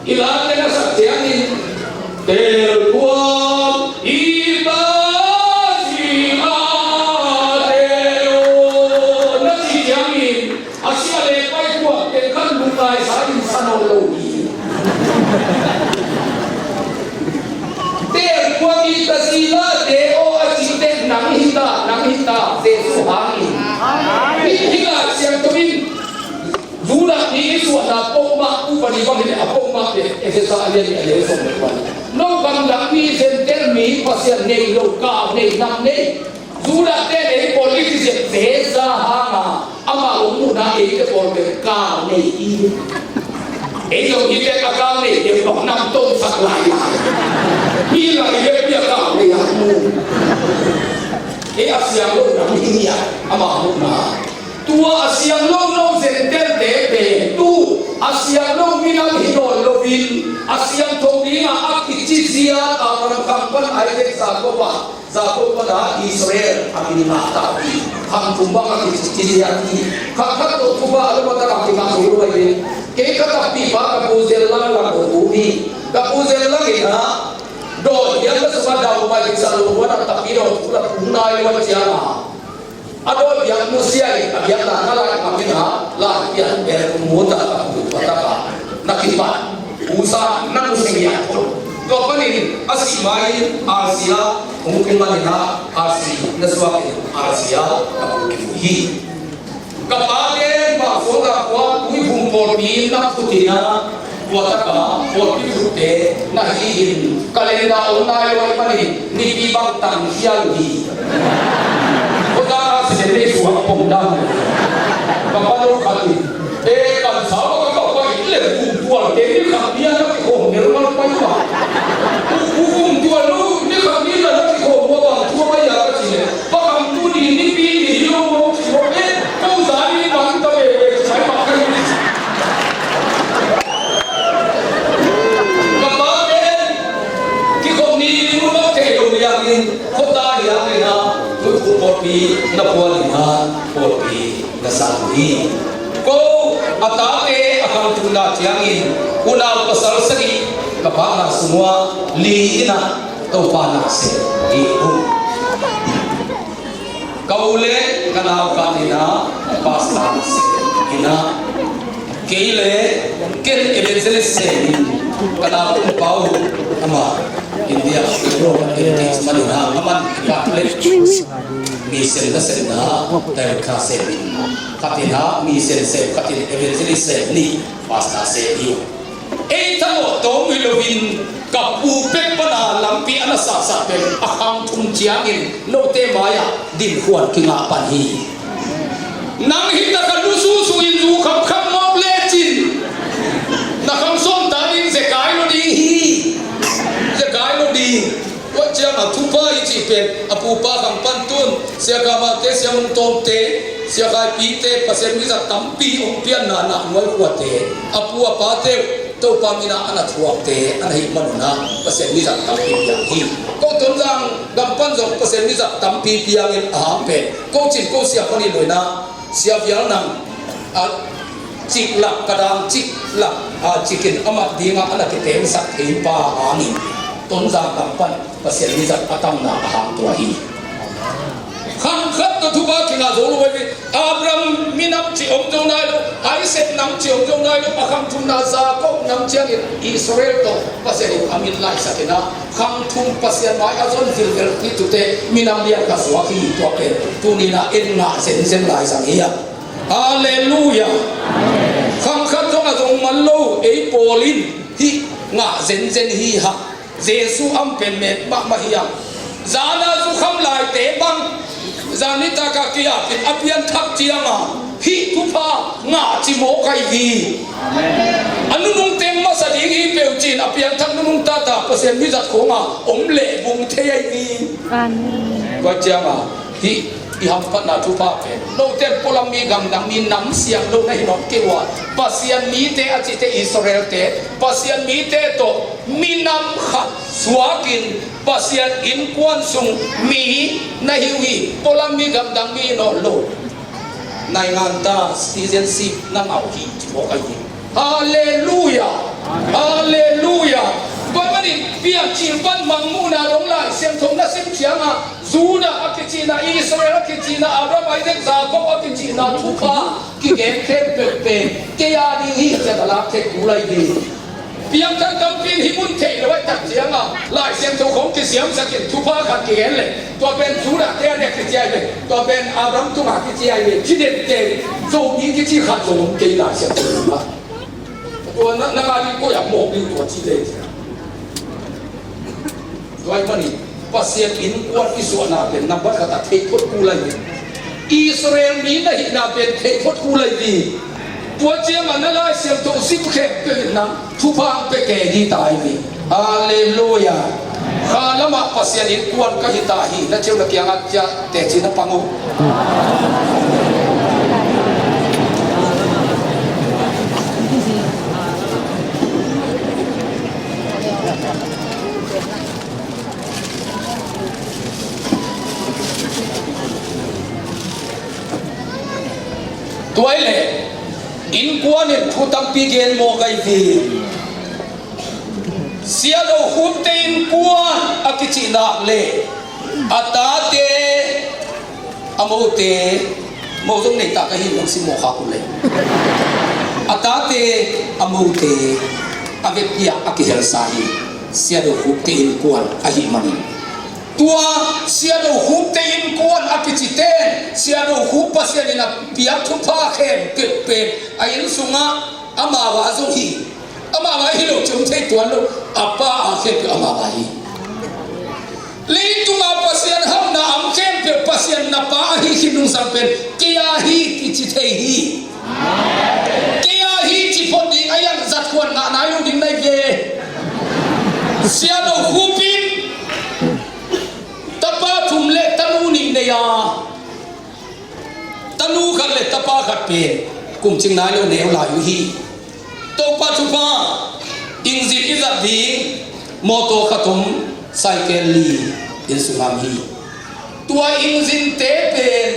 i late na sak ciangin, "Telkuang i ta si a te aw," na ci ciangin, a sia le paikuak teng khan lungngaisa in sa nawn lo hi. "Telkuang i ta si a te aw," a ci teh, "Nang hi ta, nang hi ta, Jesu hangin." Hih, hih Lai Siangtho in Judah mi i suahna peuhmah, upadi bang hi leh a peuhmah pen Efesa a lian nih a neu sawm le kua. No gamdang mi, Gentail mi, Pasian nei lo, kau nei, nam nei. Judah te nei pawl i kizep vesa hanga amah hong muhna eite pawl pen kau nei hi. Ei zong hi tek a kau nei te bang nam tawmsak lai lai. Hi lai hi tek a kau nei a mu. Ei a siang lo nam hi ni a amah muhna. Tua a siang lo no Gentail te pen tu a siang lo minam hi nawn loin a siangtho dingah a kici ziat Abraham khang pan Isaac, Jacob a, Jacob pan a Israel a min ngah ta uh hi. Khang thum bang a kici ziat hi. Khang khat tawh thupha a lawmta a kingah zo lo ahi hi. Kei ka takpipa ka pu Zel Lang Lang ko pu hi. Ka pu Zel Lang in a dawt hiam ka sungah dau pai kisa lo wan a takpi dawt thu la pu nai lo a ciang a A dawt biak nusia in a biakna na lai ngam in a, lai pian bel mu ta ka pu tua taka na kipan. Usa na nusia ngiat khol. Tua panin a sih ma-in R C A hong tung manin a R C na suak in R C A ka pu kimu hi. Ka pate mah suang ka kuan tui bung pawlpi na phutin a, tua taka pawlpi phutte na hi in, calendar om nai lo ahih manin nipi bang tang hial uh hi. Khuata a siden nei suak pong dang. Ka pa lo khat in, "E, kan sa lo ka pa pai le kum tual te ni khat ni a na kikhawm nel mal pai ma. Ku kum tual lo ni khat ni na na kikhawm ma bang tua pai a," ka ci le. Pakam tuni nipi ni hi lo mawk si mawk e, ko zani bang ta veve sai bang ka hi. Ka pa pen kikhop ni ni mun bang thei lo ni a in, khuata hi a in a, tuiphum pawlpi na puan in a, pawlpi na sang hi. Ko a tate a khang tunna ciangin unau pasal sagih ka pa na sungua li in a Topa na seh hi un. Ka u le ka nau khat in ah pastor sem in ah, kei le ken evangelist sem in, ka nau Kung Pau amah India Pro Baptist man in ah, aman Catholic mission na sem in ah, director sem in, khat in ah mission sem, khat in evangelist sem, nih pastor sem hi uh. Ei thamawh tawm hi loin ka pu pek pana lampi a na saksak pen a khang thum ciangin note mai-ah dinkhuan kingah pan hi. Nang hi tak a lususu in zu khamkham mawk lecin na khang sawm ta ding zekai lo ding hi. Zekai lo ding. Tua ciangah thupha i cih pen a pupa khang pan tun Sia Kha Mate, Sia Mung Tawmte, Sia Khai Pite, Pasian mizat tampi hong pianna nah nuai khuate, a pu a pate uh Topa minah a na thuakte a na hih manun ah Pasian mizat tampi piang hi. Ko Tonzang gam pan zong Pasian mizat tampi piangin a hang pen ko Cin ko Sia pan hi lo in ah, Sia Vial Nang a ciklak, ka dang ciklak a cikin amah dingah a na kitengsak thei pa hangin Tonzang gam pan Pasian mizat a tamna a hang tua hi. Khang khat tawh thupha kingah zo lo hi. Abraham minam cih om zo nai lo, Isaac nam cih om zo nai lo, a khang thumna Jacob nam ciangin Israel tawh Pasian in a min laisak in ah, khang thum Pasian mai a zon vilvel hi tute minam lian ka suak hi. Tua pen tuni in ah en ngah zenzen lai zang hi a. Halleluiah. Khang khat zong a zong man lo, ei pawl in hih ngah zenzen hi hang. Jesu a om pen met mahmah hi hang. Zan a zukham laite bang zan nitak a ki-ap in a pianthak ciangin hih thupha ngah ci mawk ahi hi. A nunung teng masa ding hi peuh ci-in a pianthak nunung tata Pasian mizat khawngah om leh bung thei ahi hi. Amen. Tua ciangin hih i hamphatna thupha pen note in pualam mi, gamdang mi, nam siang lo na hi nawn kei uh a, Pasian mite a cihte, Israel-te, Pasian mite tawh minam khat suakin Pasian innkuan sung mi na hi uh hi. Pualam mi, gamdang mi nawn lo, naingan ta citizenship na ngah uh hi ci mawk ahi hi. Halleluiah. Halleluiah. Tua ahih manin Piancil pan Mangmuhna dong Lai Siangtho na sim ciangin Judah a kicihna, Israel a kicihna, Abraham, Isaac, Jacob a kicihna thupha kigen khempeuh pen kei a ding hi ci-a ka lak theih kul ahi hi. Piangthak tampi in hih mun theih lo ahih tak ciangin Lai Siangtho khawng kisiamsakin thupha khat kigen leh, tua pen Judah-te a ding kici ahi ve, tua pen Abraham tungah kici ahi ve, ci den teng Zomi kici khat zong om kei Lai Siangtho sungah. Tua na, nang a ding koi-ah mawk ding tua ci leh ci a. Tua ahih manin Pasian innkuan i suahna pen nambat khat ah thei phot kul ahi hi. Israel mi na hihna pen thei phot kul ahi hi. Tua ciangin na Lai Siangtho sim khempeuh in nang thupha hong pia kei ding ta hi hi. Halleluiah. Kha lamah Pasian innkuan ka hi ta hi. Na ceu na kiangah ciah teci na pang uh. Tua ahih leh innkuan in thu tampi gen mawk ahi hi. Sia Do Khup te innkuan a kicih nak leh a tate, a mote, mo zong nei ta ka hi, nong sim mawk kha kul leh, a tate, a mote a vekpi-ah a kihelsa hi. Sia Do Khup te innkuan ahih manin, tua Sia Do Khup te innkuan a kicite, Sia Do Khup Pasian in a piak thupha khempeuh pen a inn sungah amau a zong hi. Amau a hi lo ci om thei tuan lo. A pa a khempeuh amau a hi. Leitung a Pasian hamna a om khempeuh Pasian na pa ahi khin nungsang pen kei a hi kici thei hi. Kei a hi ci phot ding a, iang zat khuan ngah nai lo ding na hi ve. Sia Do Khup in tapa thum le tanu nih nei a, tanu khat le tapa khat pen kum cing nai lo neu lai uh hi. Topa thupha, inzin i zat ding mawtaw khat om, saikel li inn sungah om hi. Tua inzinte pen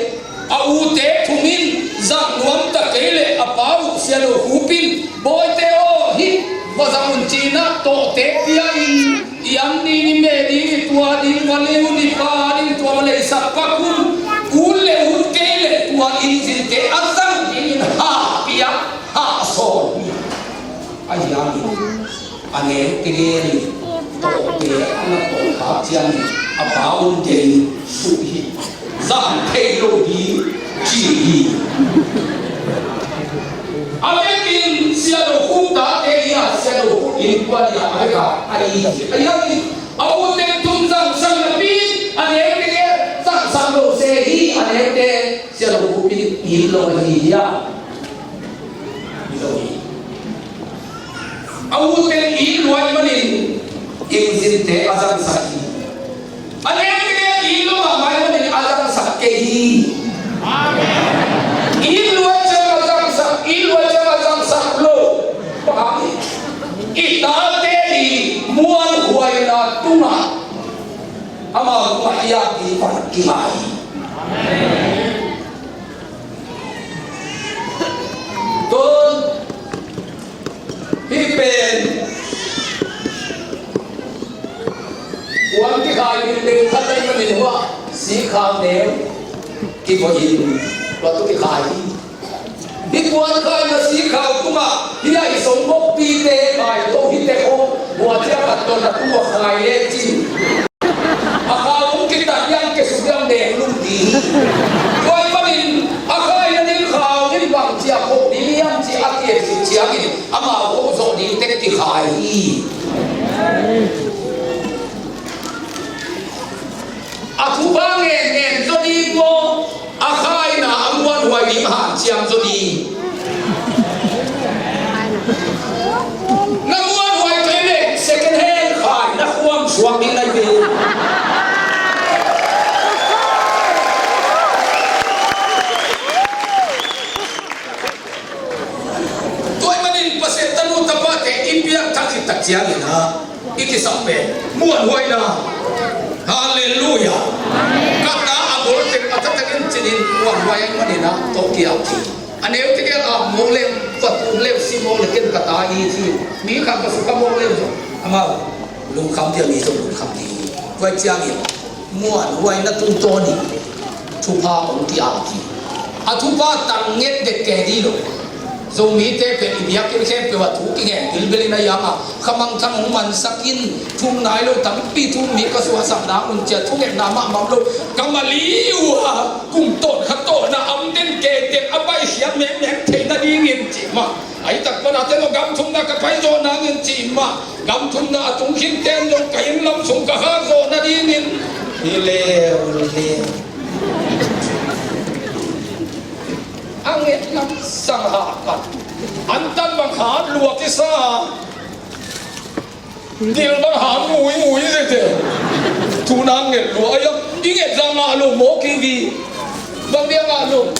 a ute thum in zang nuam ta kei leh a pa uh Sia Do Khup in, bawite aw, hih va zang un ci-in ah tawhte pia-in, i an ding, i meh ding, i tua ding, va lei un, i pa ding, tua va leisak pak un, kul A neu tegel in tawhte a na tawh khak ciangin a pa un gen, "Suh hi, zang thei lo ding," ci hi. A vekin Sia Do Khup tate hi a, Sia Do Khup innkuan hi a, a vek a, a i hi. A i hi a, a ute thum zangsak napi a neu tegel zangsak lo se hi. A neute Sia Do Khup in it lo ahi hi a. A ute in it lua ahih manin engine-te a zangsak hi. A neute in it lua mahmah ahih manin a zangsak kei hi. It lua ciang a zangsak, it lua ciang a zangsak lo. I tate i muanhuaina tungah amau tungah i ate pan kingai hi. Tun hih pen puan kikhai ding ding khat ahih manin hua sikkhau neu kivoihin tua tu kikhai hi. Hih puan khaina sikkhau tungah hih a i song bokpite khai to hih tek hong hua ciang a ton a tua khai lecin a khau hong kitat hiam, kesuk hiam, deng lum ding hi. Tua ahih manin a khaina ding khau in bang ci a khawh ding hiam ci a kiet khit ciangin amau khawh zawh ding tek kikhai hi. A thupha ngen ngen zaw ding maw, a khaina a muanhuai ding hanciam zaw ding? Na muanhuai kei leh second hand khaina khuam suak ding na hi ve. Tua ahih manin Pasian tanu tapate i piangthak khit tak ciangin ah i kisap pen muanhuaina. Halleluiah. Ka ta a bul teng a taktakin cinin muanhuai ahih manin ah tawh kiau hi. A neu tegel a mawk leng, ka tum leng si mawk le ken ka ta i hi. Mi khat ka sukha mawk leng zong amau lungkham ding a, mi zong lungkham ding hi. Tua ciangin muanhuaina tungtawnin thupha hong kiam hi. A thupha tang nget det kei dih lo. Zomite pen i biakinn khempeuh ah thu kingen bilbel in a hiang a, kha mangthang hong mansak in, thum nai lo tampi thu mi ka suahsak nang un ci a thungetna mahmah lo. Ka mali uh a kum tawh kha tawh na am den kei teng a baihsiat mengmeng theih nadingin ci mah. A i tak pan a te lo gam thumna ka pai zawh nangin ci mah. Gam thumna a tung khin ten zong ka inn lam sung ka khak zawh nadingin hi leuleu. A nget lam sang hah pan an tan bang hat lua kisa. Dil bang hang ui ui zete. Thu nang nget lua ahi a, i nget za ngah lo maw kivi. Bang dia ngah lo.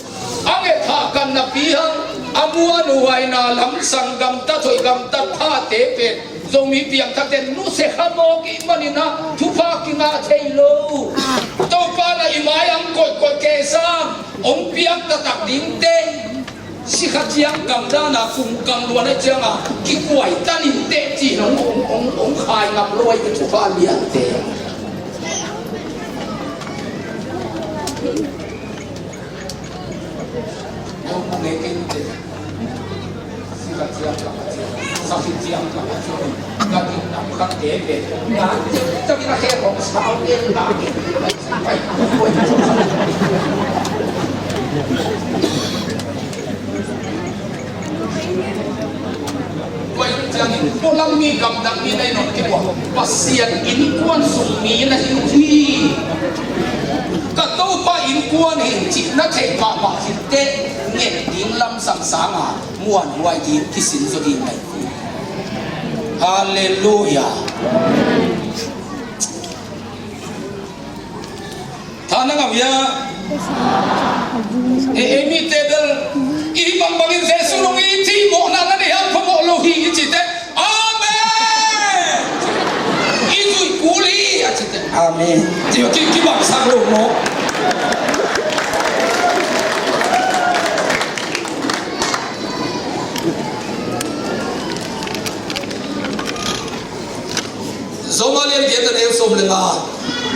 A nget hah kan napi hang a muanhuaina lam sang gamtat hoih gamtat phate pen Zomi piangthakte nusia kha mawk i hih manin ah thupha kingah thei lo. Topa na i mai ang koihkoih kei sang hong piak taktak dingte. Sikha ciang gamdana kum kang luan a cianga kikuai tanin teh cih hong, hong, hong, hong khai ngam luai ka thupha liante. Sikha ciang gamdana sakhi ciang gamdana. Tua ahih ciangin pualam mi gamdang mi na hi nawn kei uh a, Pasian innkuan sung mi na hi uh hi. Ka Topa innkuan hi cih na theih mahmah hi teh, nget ding lamsang sanga muanhuai ding kisin zaw ding na hi. Halleluiah. Tha na ngah uh hia? E, e, mite bel i bangbangin Jesu nung i cih mawhna na nei hang phamawh lo hi i cite. Amen. I zuih kul hi a cite. Amen. Ci, ci, kibangsak lo maw? Roma lian giat a neu sawm le nga.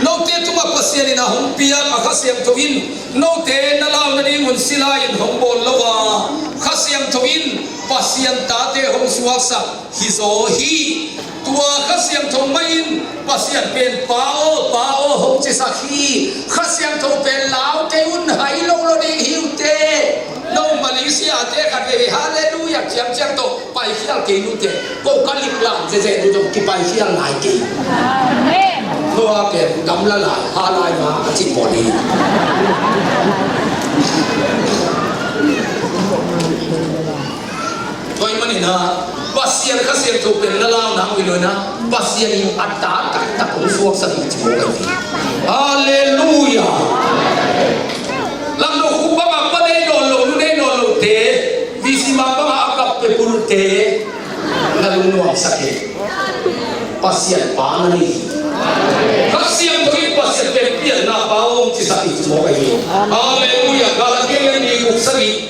Note tungah Pasian in a hong piak a Kha Siangtho in note na lau nadingun sila in hong bawl lo a, Kha Siangtho in Pasian tate hong suaksak hizaw hi. Tua Kha Siangtho mah in Pasian pen Pa aw, Pa aw hong cisak hi. Kha Siangtho pen lau kei un, hai lo lo ding hi uh teh. No Malaysia te khat veve halleluiah ciamciam tawh paikhial kei uh teh. Ko ka lik lam zeze uh zong kipaikhial nai kei. Amen. Noah pen gamla lai, ha lai ma a cin bawl hi. Tua ahih manin ah Pasian Kha Siangtho pen na lau nang uh hi lo in ah, Pasian in a ta taktak hong suaksak hi ci mawk ahi hi. Halleluiah. Lamno khuk bangah pa nei nawn lo, nu nei nawn lote, V C ma bangah a kap peuh pulte na lungnuamsak hi. Pasian pa na nei hi. Kha Siangtho in Pasian pen pianna pa hong cisak hi ci mawk ahi hi. Halleluiah. Galati lian nih, guk, sagih.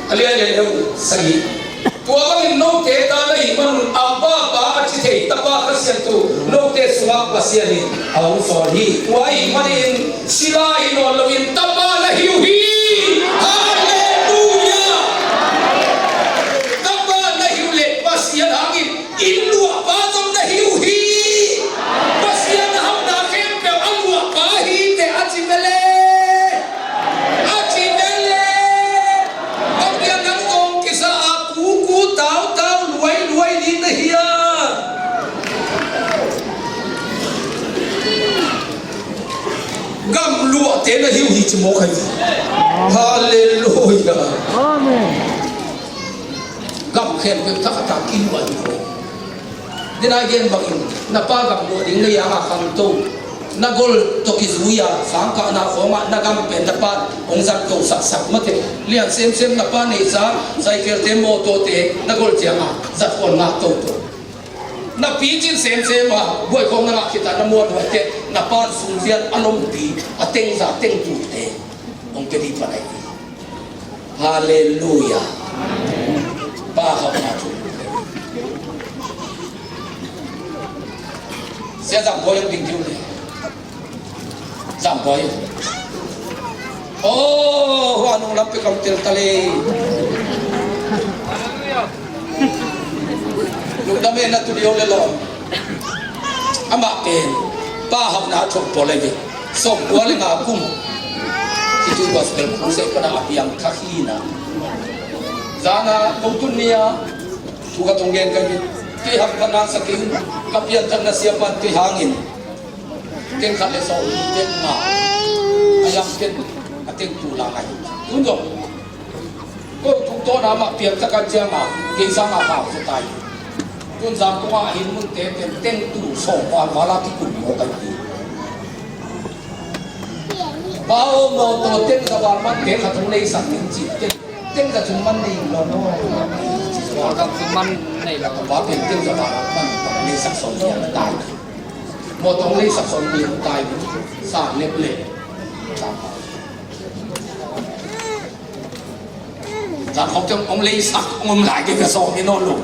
A lian lian deuh sagih. Tua bangin note ta na hih manun Abba, Pa a ci thei Tapa Kha Siangtho note sungah Pasian in a hong sawl hi. Tua ahih manin sila hi nawn loin tapa na hi uh hi. Halleluiah. Tapa na hi uh leh Pasian hangin inn luahpa zong na hi uh hi. Pasian a hauhna khempeuh a luahpa hi teh a ci ve le. A ci ve le. Bang hang nang zong kisa a kuku tautau luailuai ding na hi a. Gamluahte na hi uh hi ci mawk ahi hi. Halleluiah. Amen. Gam khempeuh thakhat a kiluah hi ko. Dena gen bangin na pa gamluah ding na hi a, a khangto. Na gol tawh kizui a, sangkahna khawngah na gam pen na pa hong zat to saksak mate. Lian semsem na pa neihsa, cycle-te, mawtawte na gol ciangah zat khawng ngah toto. Na picin semsem a buai khawng na ngah khit a, na muanhuai teh na pa sungzian a lompi, a tengza tengtute hong pia ding pan ahi hi. Halleluiah. Pa hauhna thu. Sia Zam Bawi hong ding ding uh le. Zam Bawi. Oh, hua nung lam peuh kam tel ta le. Lungdam e, na tu ding uh le lawm. Amah pen Pa hauhna thu pawl ahi ve. Sawmkua le nga kum hi tu gospel crusade pana a piang thak hi na. Zana kong tun ni-a thu ka tong gen ka hi. Kei hak ka nasa kei un, ka pianthakna siapa kei hangin teng khat le sawm nih teng nga a yam ken a teng tu la ngai. Tun zong ko tungtawn a mah piangthak a ciangin kei sangin hau zaw ta hi. Tun zang kong a hin munte pen teng tu sawm val val a kikum mawk ahi hi. Pa aw, mawtaw teng za val man te khat hong leisak ning ci. Teng, teng za cung man nei lo maw. Mawtaw cung man nei lo. Pa pen teng za val man leisak sawm nih a tai. Mawtaw hong leisak sawm nih a tai. Sa lep lep. Zan khawng teng hong leisak hong om lai kei ka sawm hi nawn lo.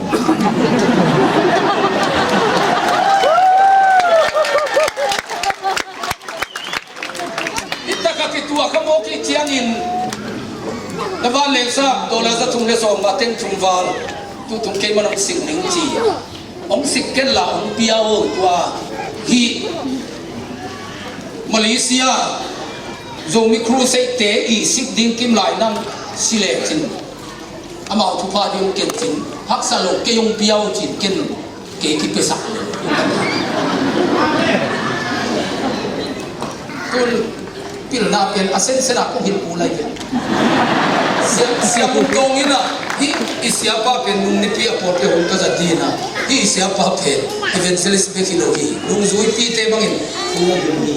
Hi takah kituak kha mawk hi ciangin na van lengsak dollar za thum le sawm nga teng thum val tu tung kei man hong sik ning ci. Hong sik ken la hong pia aw tua hih Malaysia Zomi Crusade te i sik ding kim lai nang si lecin amau thupha ding hong ken cin haksa lo kei hong pia aw cin ken kei kipiasak lo. Tun pilna pen a sensen a kong hilh kul lai pen. Sia, sia kong tawng in a, hih i siapa pen nung nipi a pawlte hong ka zat ding in a, hih i siapa pen evangelist bek hi lo hi, nungzuipite bangin thu a hilh hi.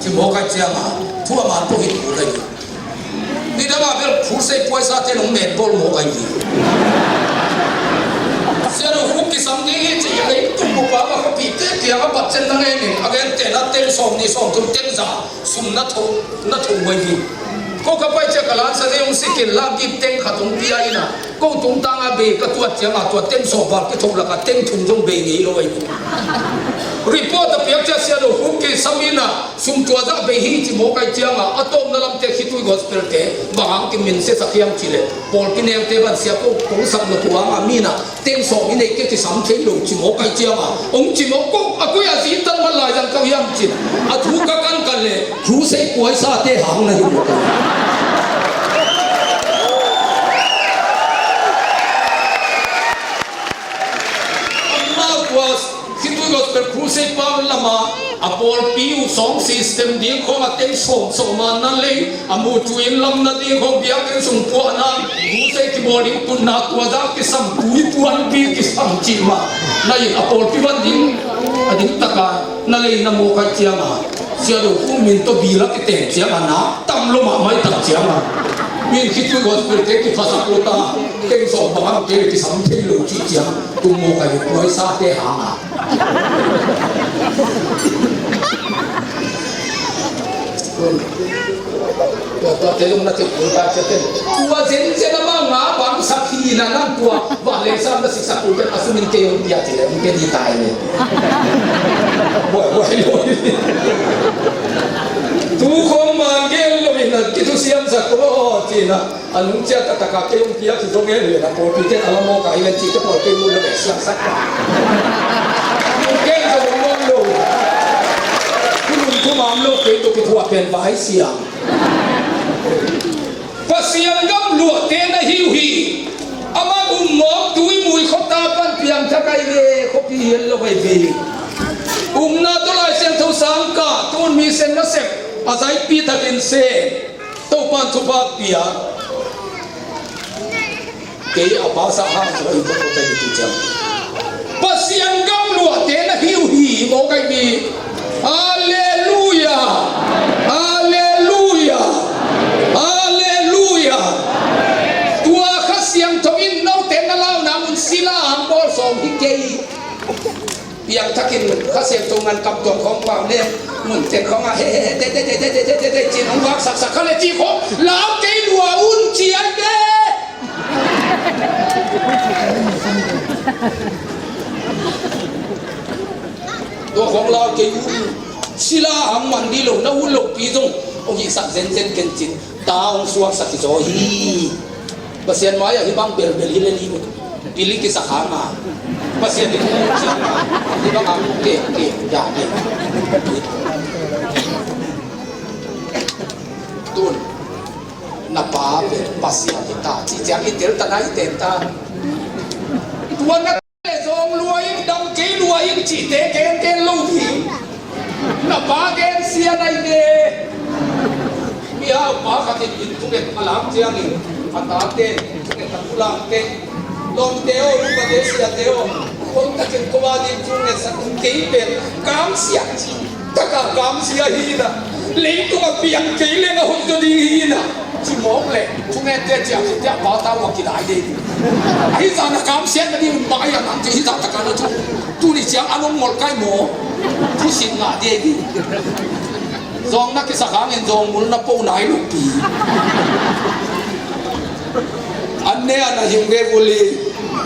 Ci mawk a ciang a, thu a man pawh hilh kul lai hi. Nidang a bel crusade puaisate nong men bawl mawk ahi hi. Sia lo khuk kisam ding hi ci, kei tum bupa ka khuapite kiang a patcen na ngen in, a gente na teng sawm nih sawm thum teng za. Sum na tho, na tho huai hi. Ko ka pai ciang ka lansa ding hong sikin lak gip teng khat hong pia in a, ko tungtang a bei ka tuat ciang a tua teng sawm val kitho lak a teng thum zong bei ngei lo ahi. Report a piak ciang Sia Do Kum kisam in a, sum tua zah bei hi ci mawk ahi ciang a, a tawpna lamte khitui gospel te bang hang kimin siasak hiam cih leh, pawlpi nengte ban sia ko kong sak na tua hang a mi in a, teng sawm i neih kei kisam thei lo ci mawk ahi ciang a, hong ci mawk ko a koi a zi tan man lai zang kau hiam cin. A thu ka kan kan leh, thu sei puaisate hang na hi mawk ahi. Amau tua khitui gospel crusade pa lama a pawlpi uh song system ding khong a teng sawm sawm a na lei a mu tuin lam na ding khong biakinn sung puahna crusade kibawl ding tunna tua zah kisam tui puanpi kisam cih mah na in a pawlpi van ding a ding taka na lei na mawk ahi ciang a Sia Do Kum min tawh bil a kiteng ciang a na tam lo mahmah i tak ciang a min khitui gospel te kiphasak lo ta teng sawm bang a kei kisam thei lo cih ciang tung mawk ahi puaisate hang a. Tua, tua te zong na thei kul ta cia ten. Tua zenzen amau nga bang sak hi na nang tua Vanleng sam na siksak kul ten a sumin kei hong pia ci le hong pia di tai le. Buai, buai lo. Tu khong man gel lo in a kithusiam sak ko ci na. A nung ciah taktak a kei hong piak hi zong e, lian a pawlpi ten a la mawk a hi ven cih te pawl kei mun lo e siangsak. Nung kei zong hong mawk lo. Thu lungthum am lo kei tawh kithuah pen vai siang. Pasian gam luahte na hi uh hi. Amah um mawk tui mui khuata pan piangthak ahi ve, khuapi hial lo ahi ve. Umna tawh Lai Siangtho sang kah, tun mi sen nasep a zaipi takin se. Topan thupha pia. Kei a pasa hang tua in tua tua in tu ciang. Pasian gam luahte na hi uh hi maw kai mi. Halleluia. Halleluia. Halleluia. Tua Kha Siangtho in note na launa mun sila ang bawl sawm hi kei. Piangthakin Kha Siangtho ngan kam tuang khawng pau le mun tek khawng ah he he he te te te te te te te te cin hong vak sak sak kha le ci khawng lau kei lua un ci ai te. Tua khawng lau kei un sila hang man di lo na un lo pi zong hong hi sak zen zen ken cin. Ta hong suaksak hi zaw hi. Pasian mai-ah hih bang belbel hi le li uh. Pili kisak hang a Pasian in hong siang a hih bang a kek kek ya kek. Tun na pa pen Pasian hi ta ci ciang i tel ta na i ten ta. Tua na le zong lua in dam kei lua in cihte gen gen lo ding. Na pa gen sia nai ve. Mi hau pa khat in inn thunget a lam ciangin a tate thunget a thu lamte lawmte aw, upate siate aw, kong takin ko a ding thunget sa tung kei pen kam sia ci. Taka kam sia hi na. Leitung a piang kei leng a hoih zaw ding hi na. Ci mawk le thungente ciang hi tiah pa tau a kilai ding. Ahi zan a kam siat na ding mah a nang ci hi zan taka na thu. Tuni ciang a nong ngol kai maw. Thusit ngah ding. Zawng na kisak hangin zawng mul na po nai lupi. An ne a na hing ve vuli.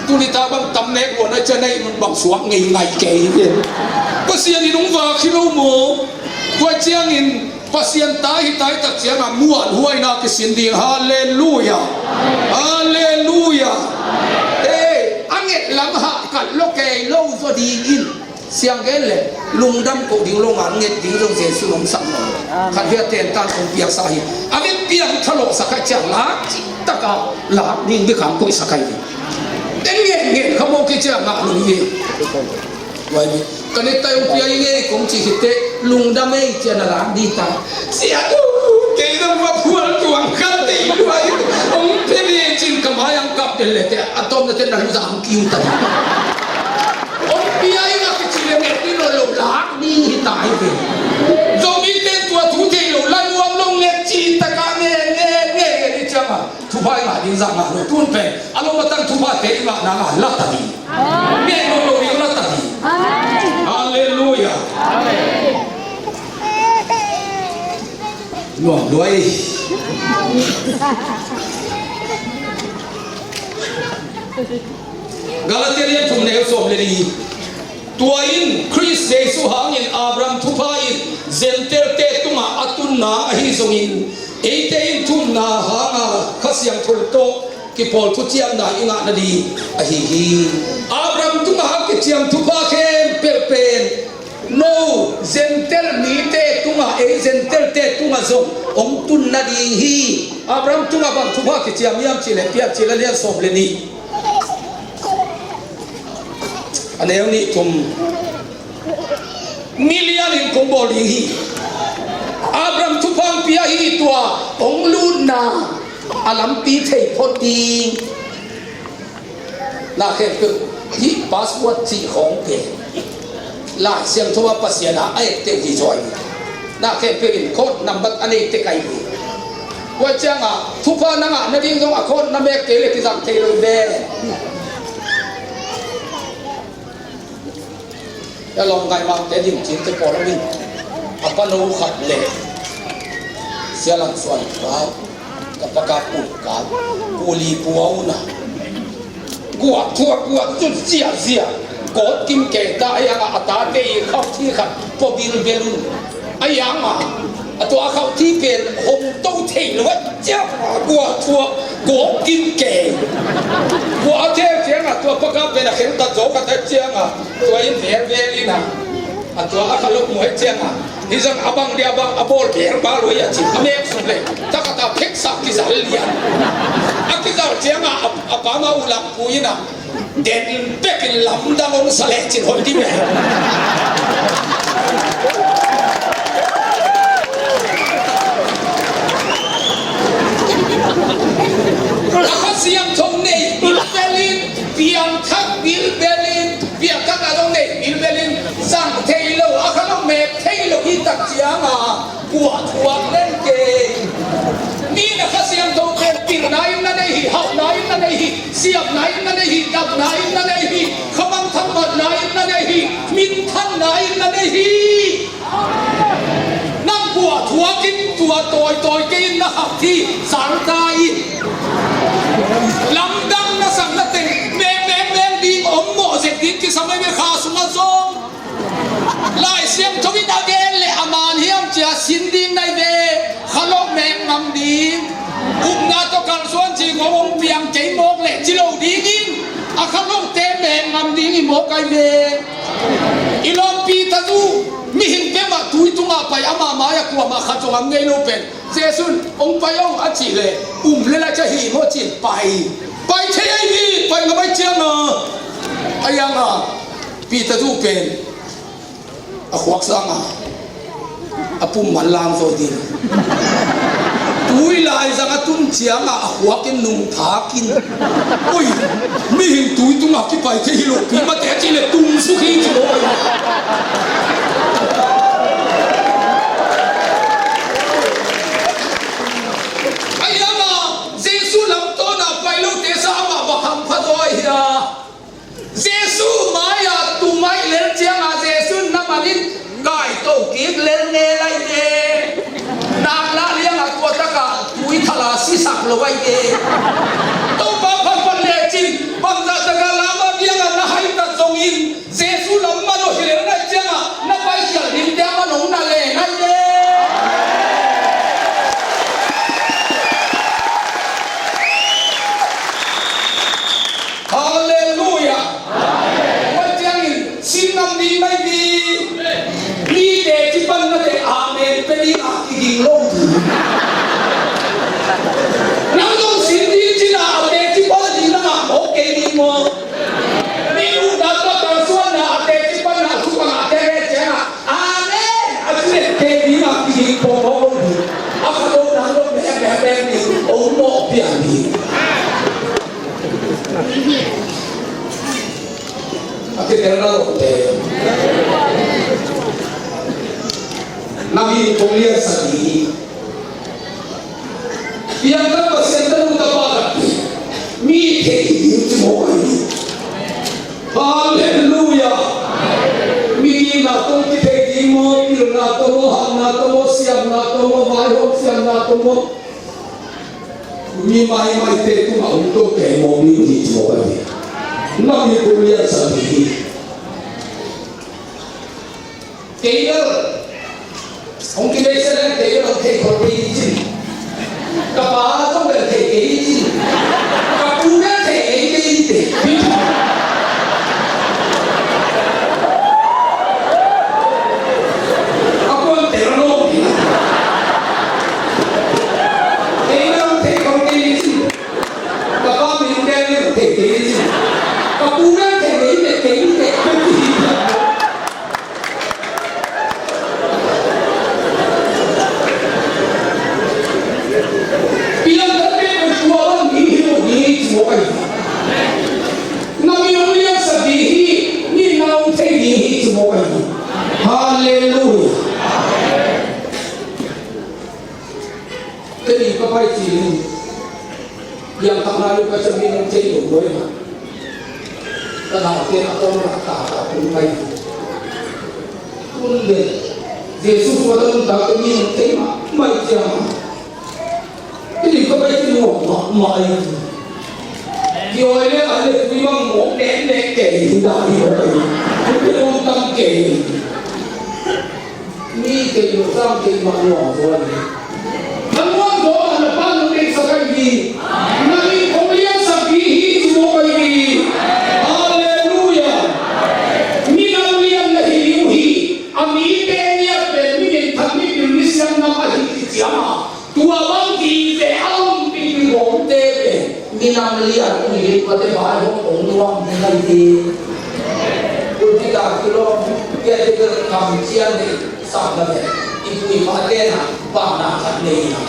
Tuni ta bang tam nek vua na cia nei mun bang suak ngei ngai kei ve. Pasian in hong vak hi lo maw. Tua ciangin Pasian ta hi tai tak cianga muanhuaina kisin ding. Halleluia. Halleluia. Ei a nget lam hah kat lo kei lo zaw dingin siang gen le lungdam ko ding lo ngal nget ding zong Jesu hong sak lo. Khat via tentan hong piaksa hi. A vek piang thalawhsak a ciang lak cih taka lak ding bik hang koihsak ahi. Ten nget nget kha mawk hi ciang ngah lo hi. Wai mi. Ka ne tai ung pia i ngei kong ci khit teh lungdam ei cia na lam di ta. Sia tu kei zong va phual tuang khat tei lua i ong pia di cin ka mai ang kap tel le teh a tom na teh na lu zang kiu ta. Ong pia i ngak kici le ngek i lo lo lak di hi ta i ve. Zomi ten tua thu thei lo la nuam lo ngek ci ta ka ngek ngek ngek ngek i ciang a. Thupha i ngah ding zah ngah lo tun pen a lo matang thupha te i ngah na ngah la ta ding. Ngen lo lo ding la ta ding. Halleluia. Nuam luai. Galatia lian thum neu sawm le li. Tua in Khrist Jesuh hangin Abraham thupha in Gentile-te tungah a tun nang ahi zongin, eite in thumna hanga Kha Siangtho tawh kipawl thuciamna i ngah nading ahi hi. Abraham tungah a kiciam thupha khempeuh pen no Gentile mite tungah, ei Gentile-te tungah zong hong tun nading hi. Abraham tungah bang thupha kiciam hiam cih leh, Piancil a lian sawm le nih, a neu nih thum. Mi lianin kong bawl ding hi. Abraham thupha hong pia hi, tua hong lutna a lampi thei phot ding. Na khempeuh hih password cih khawng pen Lai Siangtho a Pasian a a et teuh hi zaw hi. Na khempeuh in code number a nei tek ahi hi. Tua ciangah thupha na ngah nading zong a code na mek kei leh kizang thei lo ve. A lawm ngaihmangte ding cinte pawl amin a pano khat le Sia Lam Suan kau, ka paka pun kau, puli pua una guah thuak guah cun ziahziah gawt kim kei ta a, a tate i khauh thi khat pua bilbel un. A iang a, a tua a khauh thi pen hong to thei lo a, ciah a guah thuak gawk kim kei. Guah a thei ciang a, tua paka pen a kheltat zo khat a ciang a, tua in velvel in a, a tua a kha lok muai ciang a, hi zang a bang dia bang a bawl bel bal lo a ci, a mek suk le, takhat a pheksa kizal lian. A kizal ciang a, a, a pa ma u lam pu in a, den pekin lamdang hong sa lecin hoih ding e. A Kha Siangtho nei bilbelin, piangthak bilbelin, piangthak a dong nei bilbelin, zang thei lo a kha lo mek thei lo hi tak ciang a, guah thuak len kei. Mi na Kha Siangtho pen pilna in na nei hi, hauhna in na nei hi, siamna in na nei hi, damna in na nei hi, khamang thangmatna in na nei hi, minthanna in na nei hi. Nang guah thuak in tua tawitawi kei in na khauh thi salta in. Lamdang na sang na teng meng meng meng ding om mawh zek ding kisam ei ve kha sungah zong. Lai Siangtho in a gen le a man hiam cia sin ding nai ve. Kha lo mek ngam ding. Upna tawh kalsuan ci ngawng hong piang kei mawk le ci lo dingin a kha lote mek ngam ding i mawk ai ve. I lawmpi tazu mihing pemah tui tungah pai ama mai-ah kuamah khat zong am ngei lo pen Jesuh in hong pai ong a cih leh um le lai cia hi maw cin pai. Pai thei ahi hi, pai ngam ahi cianga. A ianga Peter zu pen a khuak sanga a pum man lam zaw ding. Tui lai zang a tun cianga a khuak in nung thak in. Ui, mihing tui tungah kipai thei hi lo pi mate a cih leh tum suk hi ci maw. Ahi hanga Jesuh lamtawn a pai lote sa amah bang hampha zaw ahi a. Jesuh mai-ah tum aih lel cianga Jesuh in na manin kaito kik lel ngel aih ve. Naklah liangah tua takah tui thala sisak lo aih ve. Topa phampan lecin bangzah takah lama liangah na haitat zongin Jesuh lam man aw hi lel ngaih ciangah na paikhial dingte a man hong na leng aih ve. Halleluiah. Tua ciangin sin ngam ding mai hi. Mi teci panna teh amen pia ding a kiging lo. Nang zong sin ding cina a teci pan ding nang a mawk kei ding maw. Mi upna tawh kalsuanna a teci panna a thupha ngahte ve ciangah amen a ci leh kei ding a kiging pawpaw lo ding. A kha lo nang lo meh meh meh ding ong mawh piang ding. A kitelna lote na mi kong liansak ding hi. Piangthak Pasian tanu tapa khat mi thei ding ci mawk ahi hi. Halleluiah. Mi gimna tawh kithei ding maw, pilna tawh maw, hauhna tawh maw, siamna tawh maw, vaihawm siamna tawh maw. Mi maimaite tungah om to kei mawk ni hi ci mawk ahi. Na mi kul lian sa ni hi. Kei bel hong kibeisa leng kei bel hong thei khol kei hi cin. Ka pa zong bel thei kei hi cin. Ka pu bel thei kei hi cin. A kuan tel lo hi. Kei bel hong thei khol kei hi cin. Ka pa min hong gen leng thei kei hi cin. Ka pu bel thei kei hi cin. Piang ka te ka tua bang ni hi lo ni hi ci mawk ahi. Na mi hong liansak ding hi, ni na hong thei ding hi ci mawk ahi. Halleluiah. Ka ni ka pai ci ni. Yang tak na lu ka sa mi hong thei lo lo ma. Ka na te na ko na ta ta kun pai. Kun de. Jesus wa ta kun ta ka mi hong thei ma. Mai ciang. Hih lim ka pai ci nuam mahmah hi. Ki-oi le a le tui bang mawk neknek kei hi dah hi mawk ahi. Hih pen nuam tam kei hi. Mi kei lo sam kei mah nuam zaw ahi. Na nuam zaw mah na pa nong deihsak ahi hi. Na min kong liansak ding hi ci mawk ahi hi. Halleluiah. Minam lian na hi ding uh hi. A mite ngiat pen mi minthang, mi pil, mi siam nam ahi ci ciang a. Tua bang vive a umpi pi bawmte pen minam lian ui hi, tuate vai hong ong nuam ding ahi hi. Kulpi ta kilawm, piate bel kam cian ding sam na pen i pu i pate na bang na khat nei na.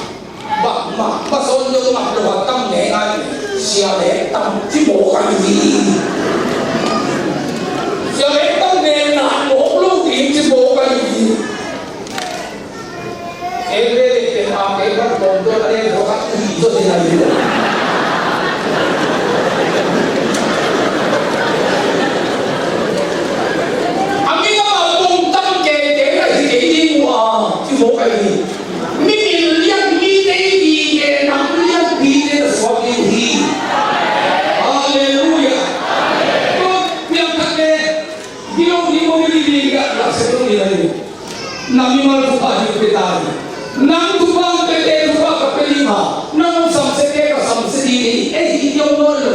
Bangmah, pasawn zong ngap lo a tam ngeingai, sia leh tam ci mawk ahi hi. Sia leh tam ngen na mawk lo ding ci mawk ahi hi. Kei veve pen a kei van kawm dawn a leng daw khat hi zaw ding ahi lo. A mi lam a pongtam kei kei na hi kei ding uh a ci mawk ahi hi. Mi min lian mite i ding e, nam lian mite na suak ding uh hi. Halleluiah. Tua piangthak le. Gilo ni mo mi ding a na se lo ni la ni. Na mimal thupha hi pe ta ni. Nang thupha pe te thupha ka pe ding a. Nang samsiate ka samsia ding hi. Ei hi yong lo lo.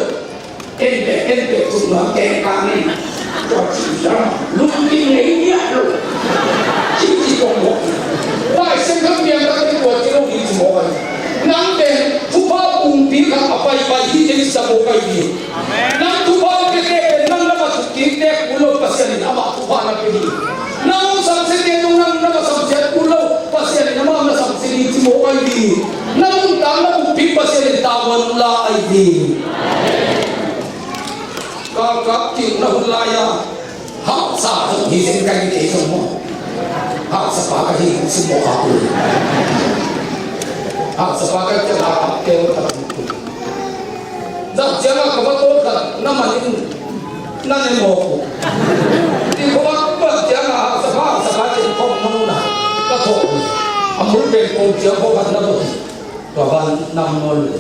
En pe, en pe, tuk na, en ka ni. Tua ci dam, lungkim ngei ngiat lo. Ci ci kong mawk. Pai sen ka piang ka te tua ci lo hi ci mawk a. Nang pen thupha pumpi khat a paipai hi te ci sa mawk a hi. Nang thupha pe te pen nang na ma thuk kik te kul lo, Pasian in amah thupha na pe hi. Nang samsiate nung nang na ma samsia kul lo, Pasian in amah na samsia hi ci mawk a hi. Na nuntak na pumpi Pasian in tavuan la a hi. Ka kap kik na hun lai-a haksa zong hi zen ka hi kei zong maw. Haksa pa ka hi kung sim maw ka kul. Haksa pa ka hi kei a kap kei ka kul. Zang ciang a ka va tawt khat na man in na ne maw kul. Ti ko va bat ciang a haksa pa, haksa pa cin kong nong na ka thawk. A mul pen kong ciang ko khat na bot. Tua van nam maw le.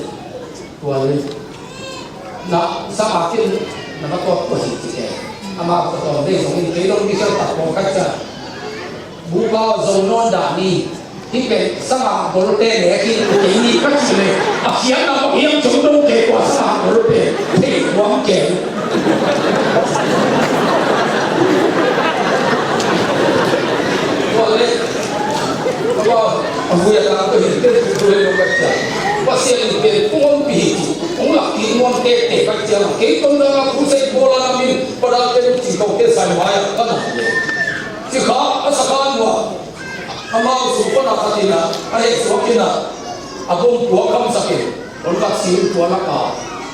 Tua le na sa a kin na ka tuak tua hi ci te. Ama ko tawm dei zong in kei long di sa tak ko ka ca. Bu ka zong non da ni. Hi pen sa ma bol te le ki kei ni ka ci le. A kian na ma hiam zong dong kei kua sa ma bol te. Te kuang kei. Tua le. Tua a vui a tang ko hi te tu le long ka ca. Pasian in pen kung om pi hi. Hong lak kik nuam tektek ka ciang a, kei tawh na crusade bawl a na min padal te nung cingkau te sai mai a ka na hi. Ci kha a sa khan ua, amau sung pan a khat in a, a heh suak in a, a bom tua kamsak in, hong lak sing tua lak a,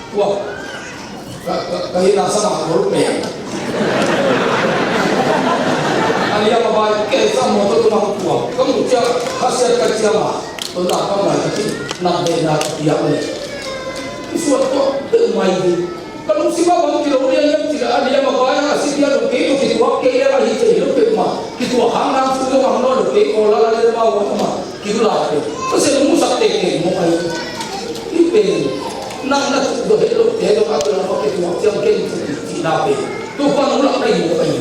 tua, ka, ka, ka hin a sa ma hol peng. A liam a bai kei sa mawtaw tung a tua, ka mu ciang, ka siat ka ciang a, tua na ka mai ka ci, na de na ka piak le. I suan tua, tua mai di. Ka lungsim ah bang kilo lian lian ci leh a diam a vai ah a si diam lo kei tawh kituak kei leng ahi thei lo peuhmah. Kituak hang nang thu zong a hong nawn lo kei kawl a la leh mah uh a mah kidu lai peuh. Pasian hong musak tektek mawk ahi. Pen nang na tuk dawh het loh te dong a pen a pia tuak ciang ken tuk dih cihna pen Topa nong lak na hi mawk ahi.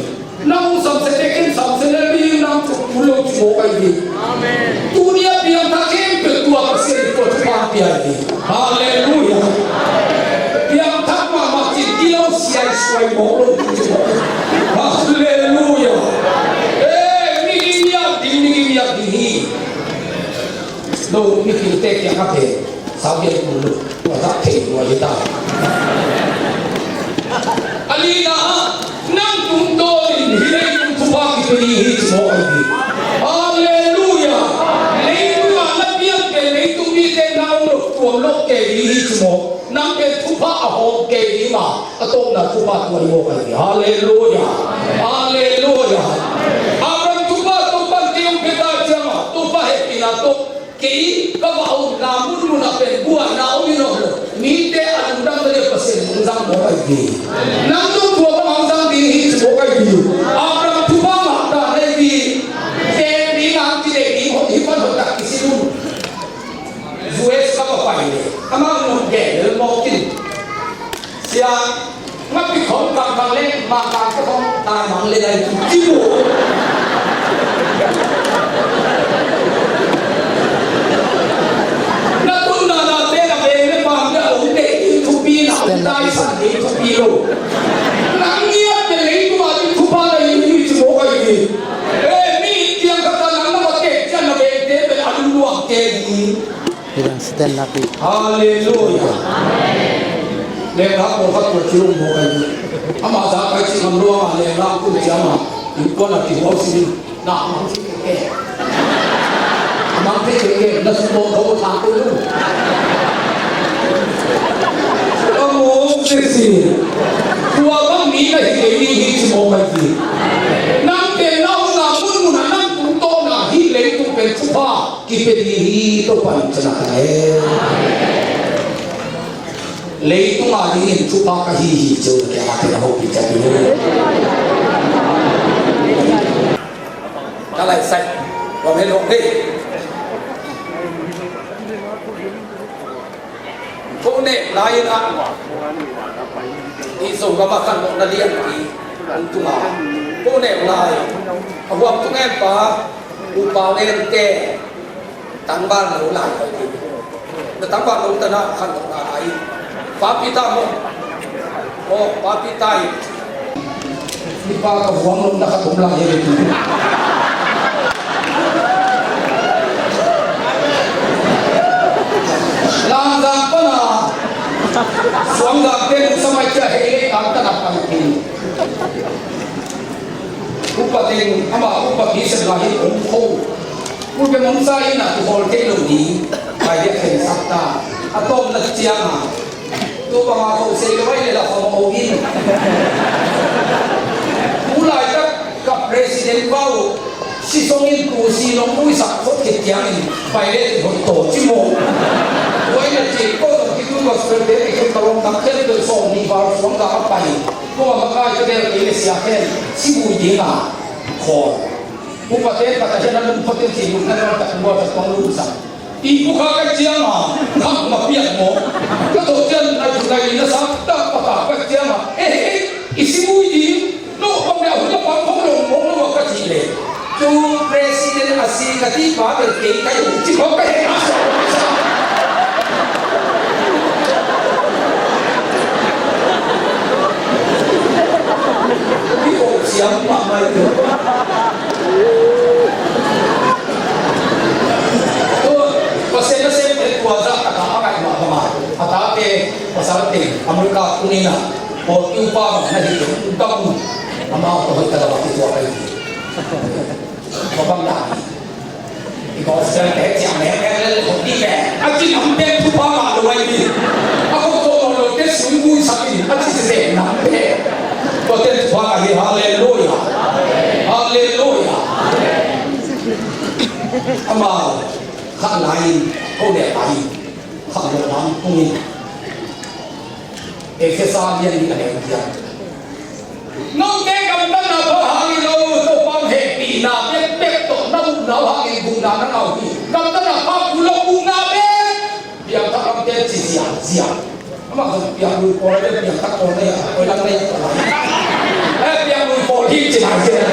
Nang hong samsiate ken samsia lel ding nang tuk kul lo ci mawk ahi ding. Amen. Tuni a piangthak khempeuh tua Pasian in tua thupha pia ahi ding. Halleluiah. Piangthak mahmah cih dilo siai suai mawk lo ci mawk. Halleluiah. Eh, mi ding niat ding, mi ding niat ding hi. Lo mi kilte kiang a pen. Sau gen kul lo, tua zah thei lua hi ta. A lina, nang tungtawnin hih leitung thupha kipia ding hi ci mawk ahi ding. Halleluiah. Leitung ah na piang pen leitung mite na om loh tuam loh kei ding hi ci mawk. Nang pen thupha a hawm kei ding a, a tawpna thupha tua hi mawk ahi ding. Halleluiah. Halleluiah. Abraham thupha Topa'n kei hong pia ta ciang a, Topa hehpihna tawh Kei ka va omna munmun ah pen buaina om hi nawn lo. Mite a lungdam ta ding Pasian in hong zang mawk ahi hi. Nang zong tua bang hong zang ding hi ci mawk ahi hi. Abraham thupha ngah ta na hi hi. Pen ding hong ci dei ding hong hi pan hong tak kisin un. U S ka va pai le amau nong gen lel mawk in. Sia, ngapi khawng kangkang le mangkang te khawng tai mang le lai tu ci mu. Na tun na na te na beng le bang le ong te in thupi na ong tai san ding thupi lo. Nang ngiat te lei tu a ding thupha na in hi ci mawk ahi hi. Eh, mi in tiang ka ta nang na va tek cian na beng te pen a lungluang te ding. Hi dang stand up hi. Halleluiah. Lenglak pawlkhat tua ci lo mawk ahi hi. Amah zak kai ci ngam lo a lenglak tua ci amah. Innkuan a kihuau sin in. Na mang ci keke. A mang ci keke. Na sumawh tho tha ko lo. A mawk ci si. Tua bang mi na hi kei ding hi ci mawk ahi hi. Nang pen na omna munmun ah nang tungtawna hih leitung pen thupha kipia ding hi Topa in ci na ka e. Leitung a dingin thupha ka hi hi ci uh na kia ka pen a hopih ciat ding hi. Ka laisai. Wa mel hong hei. Ko nek lai in ah i Zogam a khanlawhna lianpi hong tung a, ko nek lai a huam tung em pa, upa wen te tangval lo lai lai ding. Na tangval lo ta na khanlawhna lai in papi ta maw? Aw, papi ta in. Mipa ka vuang lo na ka tum lai hi. Langzang pana Suangzang te lu samai cia hei lei tang tana pang kin. Upa teng ama upa pi sem lai hi om kho. Ul bia mong sa in a tu hol thei lo ding. Pai dia khen sak ta. A tawm na ciang a. Tu bang a ko sei lo ai le la khom o in. Tu lai tak ka president pau. Si song in tu si long ui sak khot khit ciang in. Pai le tu hol to ci mo. Wai na ci ko tu ki tu gospel te ki tu ka long tak tel tu so ni bar suang ka pai. Ko ma kai ka del ki le sia ken. Si bui ding a. Ko. Upa te ka ta hian a lum photin ci lum na ka ta ko ta kong lum sa. I pu kha ka ciang a, kha ma piak mo. Ka to cian ai tu lai na sa ta pa ta ka ciang a. Eh, eh, i si mui di. No pa me a hu ta pa ko lo mo lo ka ci le. Tu president a si ka ti pa te ke ka yo ci ko ka he a sa. I ko siam pa mai. Tua, Pasian nasem te tua zah taka a ngaih mah bangah a tate pasal teng America tungin ah pawlpi upa bang na hi teng ung kam un amau tawh hoih ta lo a kituak ahi hi. Tua bang dah hi. I gospel te ciang lek lek lel khop dih ve. A cin hong pen thupha ngah lo ahi hi. A khop tawh lo lo te sui vui sak in a ci se nam pen. Tua ten thupha ngah hi. Halleluiah. Halleluiah. Amau khan lai in ko leh lai in khan lo lam tung in. Efesa lian nih a neu ciang. Note gamtatna pha hang hi lo, Topa hehpihna bekbek tawh na upna uh hangin gupna na ngah uh hi. Gamtatna pha kul lo, gupna bek. Piangthak lamte Ci ziahziah. Amah zong piaknui pawl a, piangthak pawl na hi a, koi lam na hi a, koi lam. Eh, piaknui pawl hi ci lai ziah.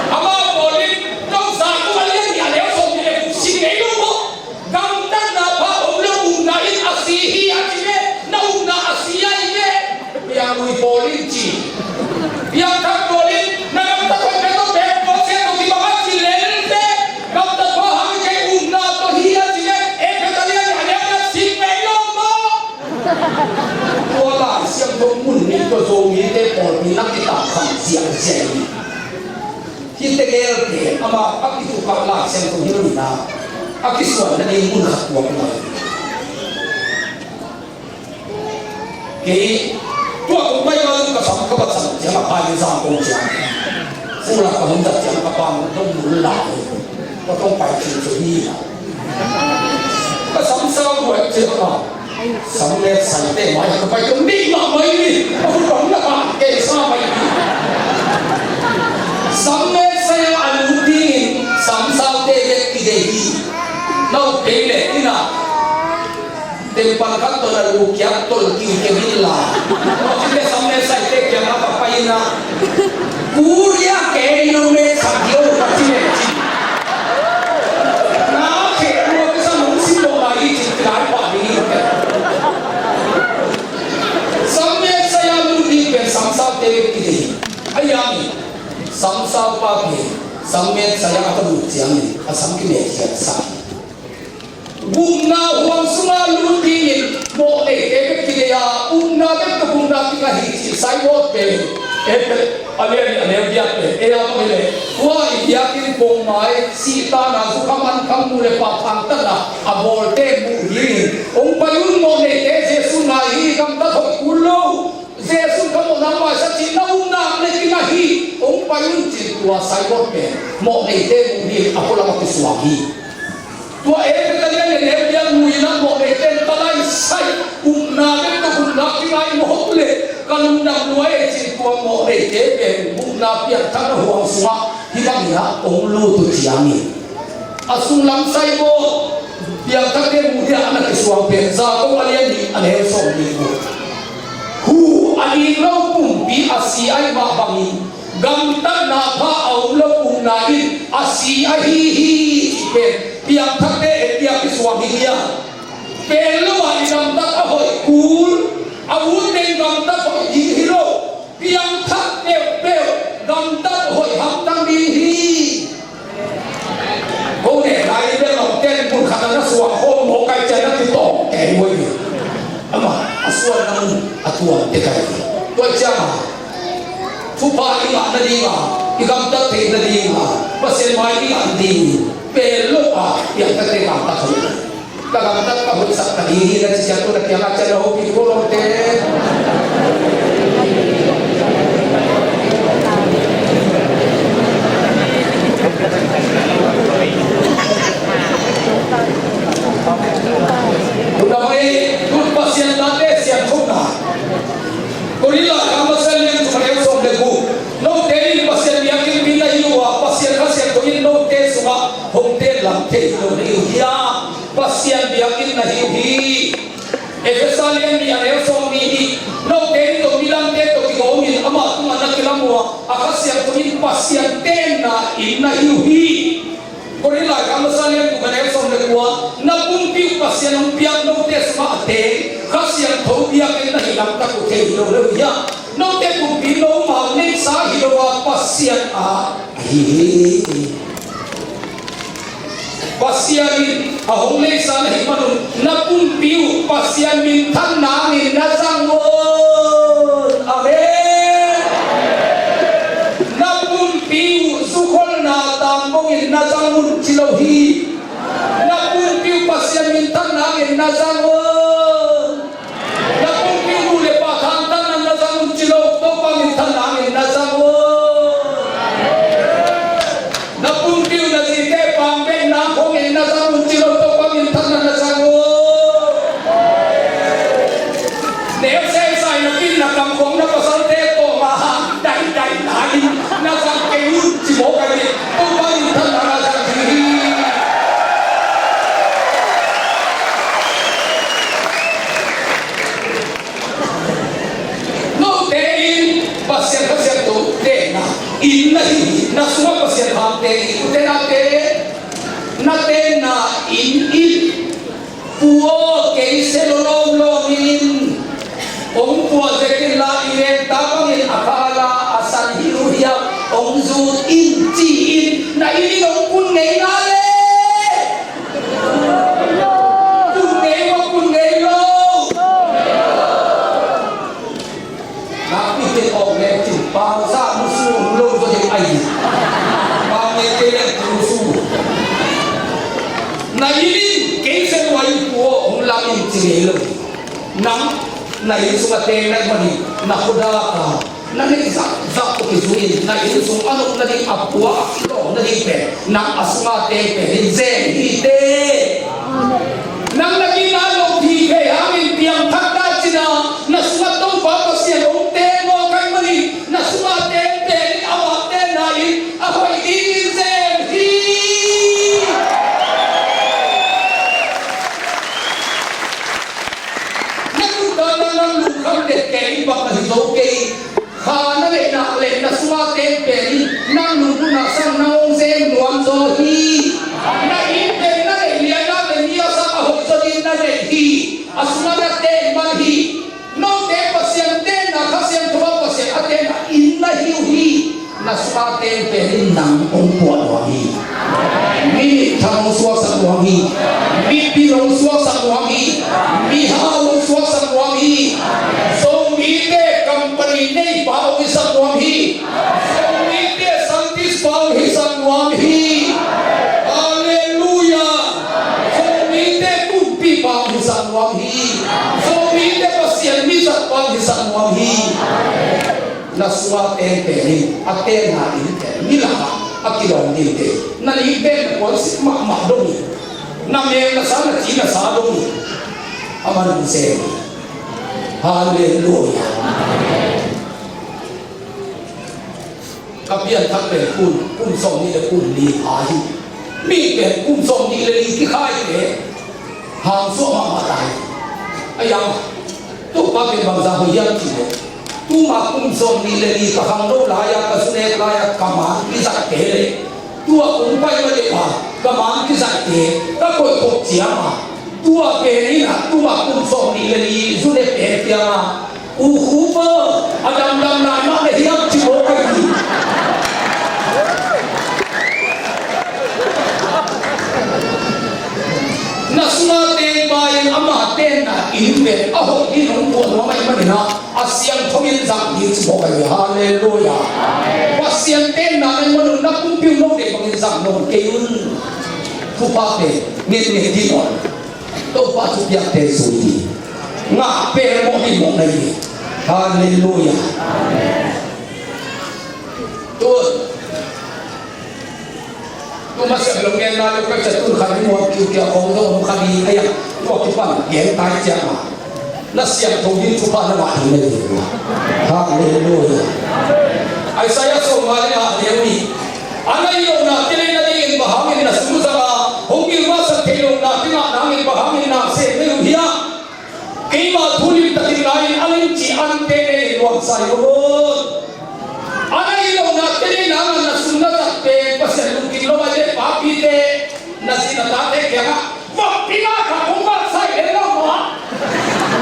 Amah pawl in, no sa tu a lian hi a leu sawm hi le, sing ngei lo maw? Gamtatna pha om lo, upna in a si hi a ci ve, na upna a si a hi ve. Piaknui pawl in ci. Piangthak pawl in, na gamtat hoih pen tawh pen pawl sia tawh kibang a ci lel ve. Gamtat pha hang kei, upna tawh hi a ci ve. Efesa lian hi a lian na sing ngei lo maw? Tua Lai Siangtho mun nih tawh Zomite pawlpi na kitak kham ziahziah hi. Hihte gelte amah a kitukah Lai Siangtho hi lo in a, a kisuan nading mun khat tua kum a hi. Kei tua kong pai ma ka sam ka bat sam ciang a pai za kong ciang. Fula ka hong zat ciang ka pang dong mun la. Ka tong pai cin cin hi na. Ka sam sau duai ciang a. Sam le sai te mai ka pai dong ding mah mai ni. Ka hu dong na ka ke sa mai ni. Sam le sai a lut ding sam sau te le ki de hi. Nau kei le ina. Tempan khat tawh na lu kiak tol kiu kei min la. Tua khit le sam le saite kiang a ka pai in a, Korea kei no me khat lo ka ci le ci. Na khe tua ka sam hong sim lo lai ci, ci lai pa ni. Sam le sai a lu ding pen sam sau te le ki dei. A yang sam sau pa pen sam le sai a ka lu ciang in a sam ki me kiak sa. Gupna huang sunga lut dingin mawhneite bek kidei a, upna bek tawh gupna kinga hi cih Saibawt pen, Efesa a lian nih a neu giat pen, ei a bang hi leh, tua i biakinn pongmai, sihtanna, zukham, ankham, nu le pa thangtatna a bawlte muh dingin hong pai un. Mawhneite Jesuh ngai hi, gamtat hoih kul lo. Jesuh ka mawhna maisak cih na upna le kinga hi, hong pai un cih tua Saibawt pen mawhneite muh dingin a pualam a kisuang hi. Tua Efesa lian nih a neu giat mu in a mawhneite in ka laisai upna bek tawh gupna kinga hi mawk leh ka lungdam lua e cih tua mawhneite pen gupna piangthakna huang sungah hih bangin a hong lut uh ciangin a sunglam Saibawt piangthakte muh dingin a na kisuang pen Jakob a lian nih a neu sawmnih uh. Hu a dik lo pumpi a si ahih mah bangin gamtatna pha a om lo upna in a si ahi hi cih pen piangthakte et dingin a kisuang hi hia? Pen lo a i gamtat a hoih kul, a ut teng gamtat hoih ding hi lo, piangthak peuhpeuh gamtat hoih hamtang ding hi. Ko ne lai bel lo ten mun khat a na suak khawm mawk kai ciang na kitawng kei uh hi. Amah a suanna mun a tuamte kai hi. Tua ciang a thupha i ngah nading a, i gamtat theih nading a, Pasian mai i ngah ding pen lo a piangthakte gamtat hoih. Ka gamtat ka hoihsak ka ding hi na ci ciang tua na kiangah ciang na hopih kul lo te. Tuna bang ei tun Pasian tate siangtho na. Korin laikhak masa lian thum a neu sawm le guk. Note in Pasian biakinnpi na hi uh a, Pasian Kha Siangtho in note sungah hong tenlang thei hi lo na hi uh hiam? Pasian biakinn na hi uh hi. Efesa lian nih a neu sawmnih nih. Note in tawh midangte tawh kigawmin amah tungah na kilam uh a, a Kha Siangtho in Pasian tenna inn na hi uh hi. Korin laikhak masa lian guk a neu sawm le kua. Na pumpi uh Pasian hong piak note sungah a teng Kha Siangtho biakinn na hi lamtak uh thei hi lo le uh hiam? Note pumpi nomau neihsa hi lo a, Pasian a ahi hi. Pasian in a hong neihsa na hih manun na pumpi uh Pasian minthan nangin na zang un. Amen. Na pumpi uh zukholna tambongin na zang un ci lo hi. Na pumpi uh Pasian minthan nangin na zang un. Na pumpi uh nu le pa thangtatna na zang un ci lo, Topa minthan nangin na zang un. Na pumpi uh na zite pang bek nang khawngin na zang un ci lo, Topa minthanna na zang un. Neu sensai na pin na kam khawng na pasalte tawh mah daidai na in na zang kei un ci mawk a, Topa minthanna na zang ding hi. Pasian Kha Siangtho tenna inn na hi hi. Na sungah Pasian hangte hi. Ute naute, na tenna inn in, pu aw, kei se lo lawmlawm in hong puah zekin la, i veng ta bangin a khala a san hi uh hiam, hong zut in, ci-in na inn in hong kun ngei na le. Kun ngei maw, kun ngei lo? Nakpi pen awk le cin pau sa musu hong lo zaw ding ai. Pau nge te le musu. Na inn in kei se lo a inn pu aw hong lam in ci ngei lo. Nang na inn sung a teng na ih manin na khuadak a na neih zakzak tawh kizui in na inn sung a nop nading a puak lawh nading pen nang a sung a teng pen in zen hi te. Nang na gina lo hi thei hangin piangthak ta cin a, na sungah Topa Pasian hong teng maw ka hih manin na sungah teng pen in amah tenna in a hoih dingin zen hi. Na nuntakna nang lungkham dek kei bang na hi zo kei. Kha na neih nak leh na sungah teng pen in nang lungdamna sang nang hong zem nuam zaw hi. Na inn pen na neih lian nak leh mi a sang a hoih zaw ding na neih hi. A sungah na teng man hi. Note Pasian tenna, Kha Siangtho a Pasian a tenna inn na hi uh hi. Na sungah teng pen in nang hong puah nuam hi. Mi mithang hong suaksak nuam hi. Mi pil hong suaksak nuam hi. Mi hau hong suaksak nuam hi. Zomite company neipa hong hisak nuam hi. Zomite scientist pa hong hisak nuam hi. Halleluiah. Zomite kumpipa hong hisak nuam hi. Zomite Pasian mizatpa hong hisak nuam hi. Na sungah teng pen in a tenna inn pen mi lakah a kilawm dingte, na lik pen na kuan sik mahmah dong hi. Na mel na sa, na ci na sa dong hi. A man hong sem hi. Halleluiah. Ka pianthak pen kum, kum sawmnih le kum li pha hi. Mi pen kum sawmnih le li kikhaite hang suah mahmah ta hi. A yang Topa pen bangzah hoih hiam cih leh, tuma kum sawmnih le li ka khangno lai-a, ka zu nek lai-a ka man kizatte leh tua kong pai ma deuh a ka man kizatte ka koih khop ciang a, tua pen in ah tuma kum sawmnih le li zu ne pen ciang a, U Khupa, a damdam lai mah na hiam ci mawk ahi hi. Na sungah teng pai in ama tenna inn pen a hoih ding hong puah nuam ahih manin ah a siangtho in zang ding ci mawk ahi hi. Halleluiah. Pasian tenna na hih manun na pumpi uh note bangin zang nawn kei un. Thupha pen ngetnget ding un. Topa thupiakte zui ding, ngah pen mawh ding mawh na hi. Halleluiah. Tu Tu masiah lo gen lai lo ka cia tun khat hi muang kiu kia kong zong om khat hi a yang tua kipan gen tai ciang a na siangtho ding thupha na ngah ding na hi. Halleluiah. Isaiah sawm nga le nga a neu nih. A na i lohna te lei na dingin bang hangin na sum zang a, hong gilvahsak thei lohna te ngah nangin bang hangin na sem na hi uh hiam? Keima thu limtakin ngai-in a limci ante nei luangsa hi lo maw? A na i lohna te nei nangin na sum na zat pen Pasian lungkim lo a, i papite, na zi na tate kiangah vokpi ngah khat hong vak sa hi lo maw?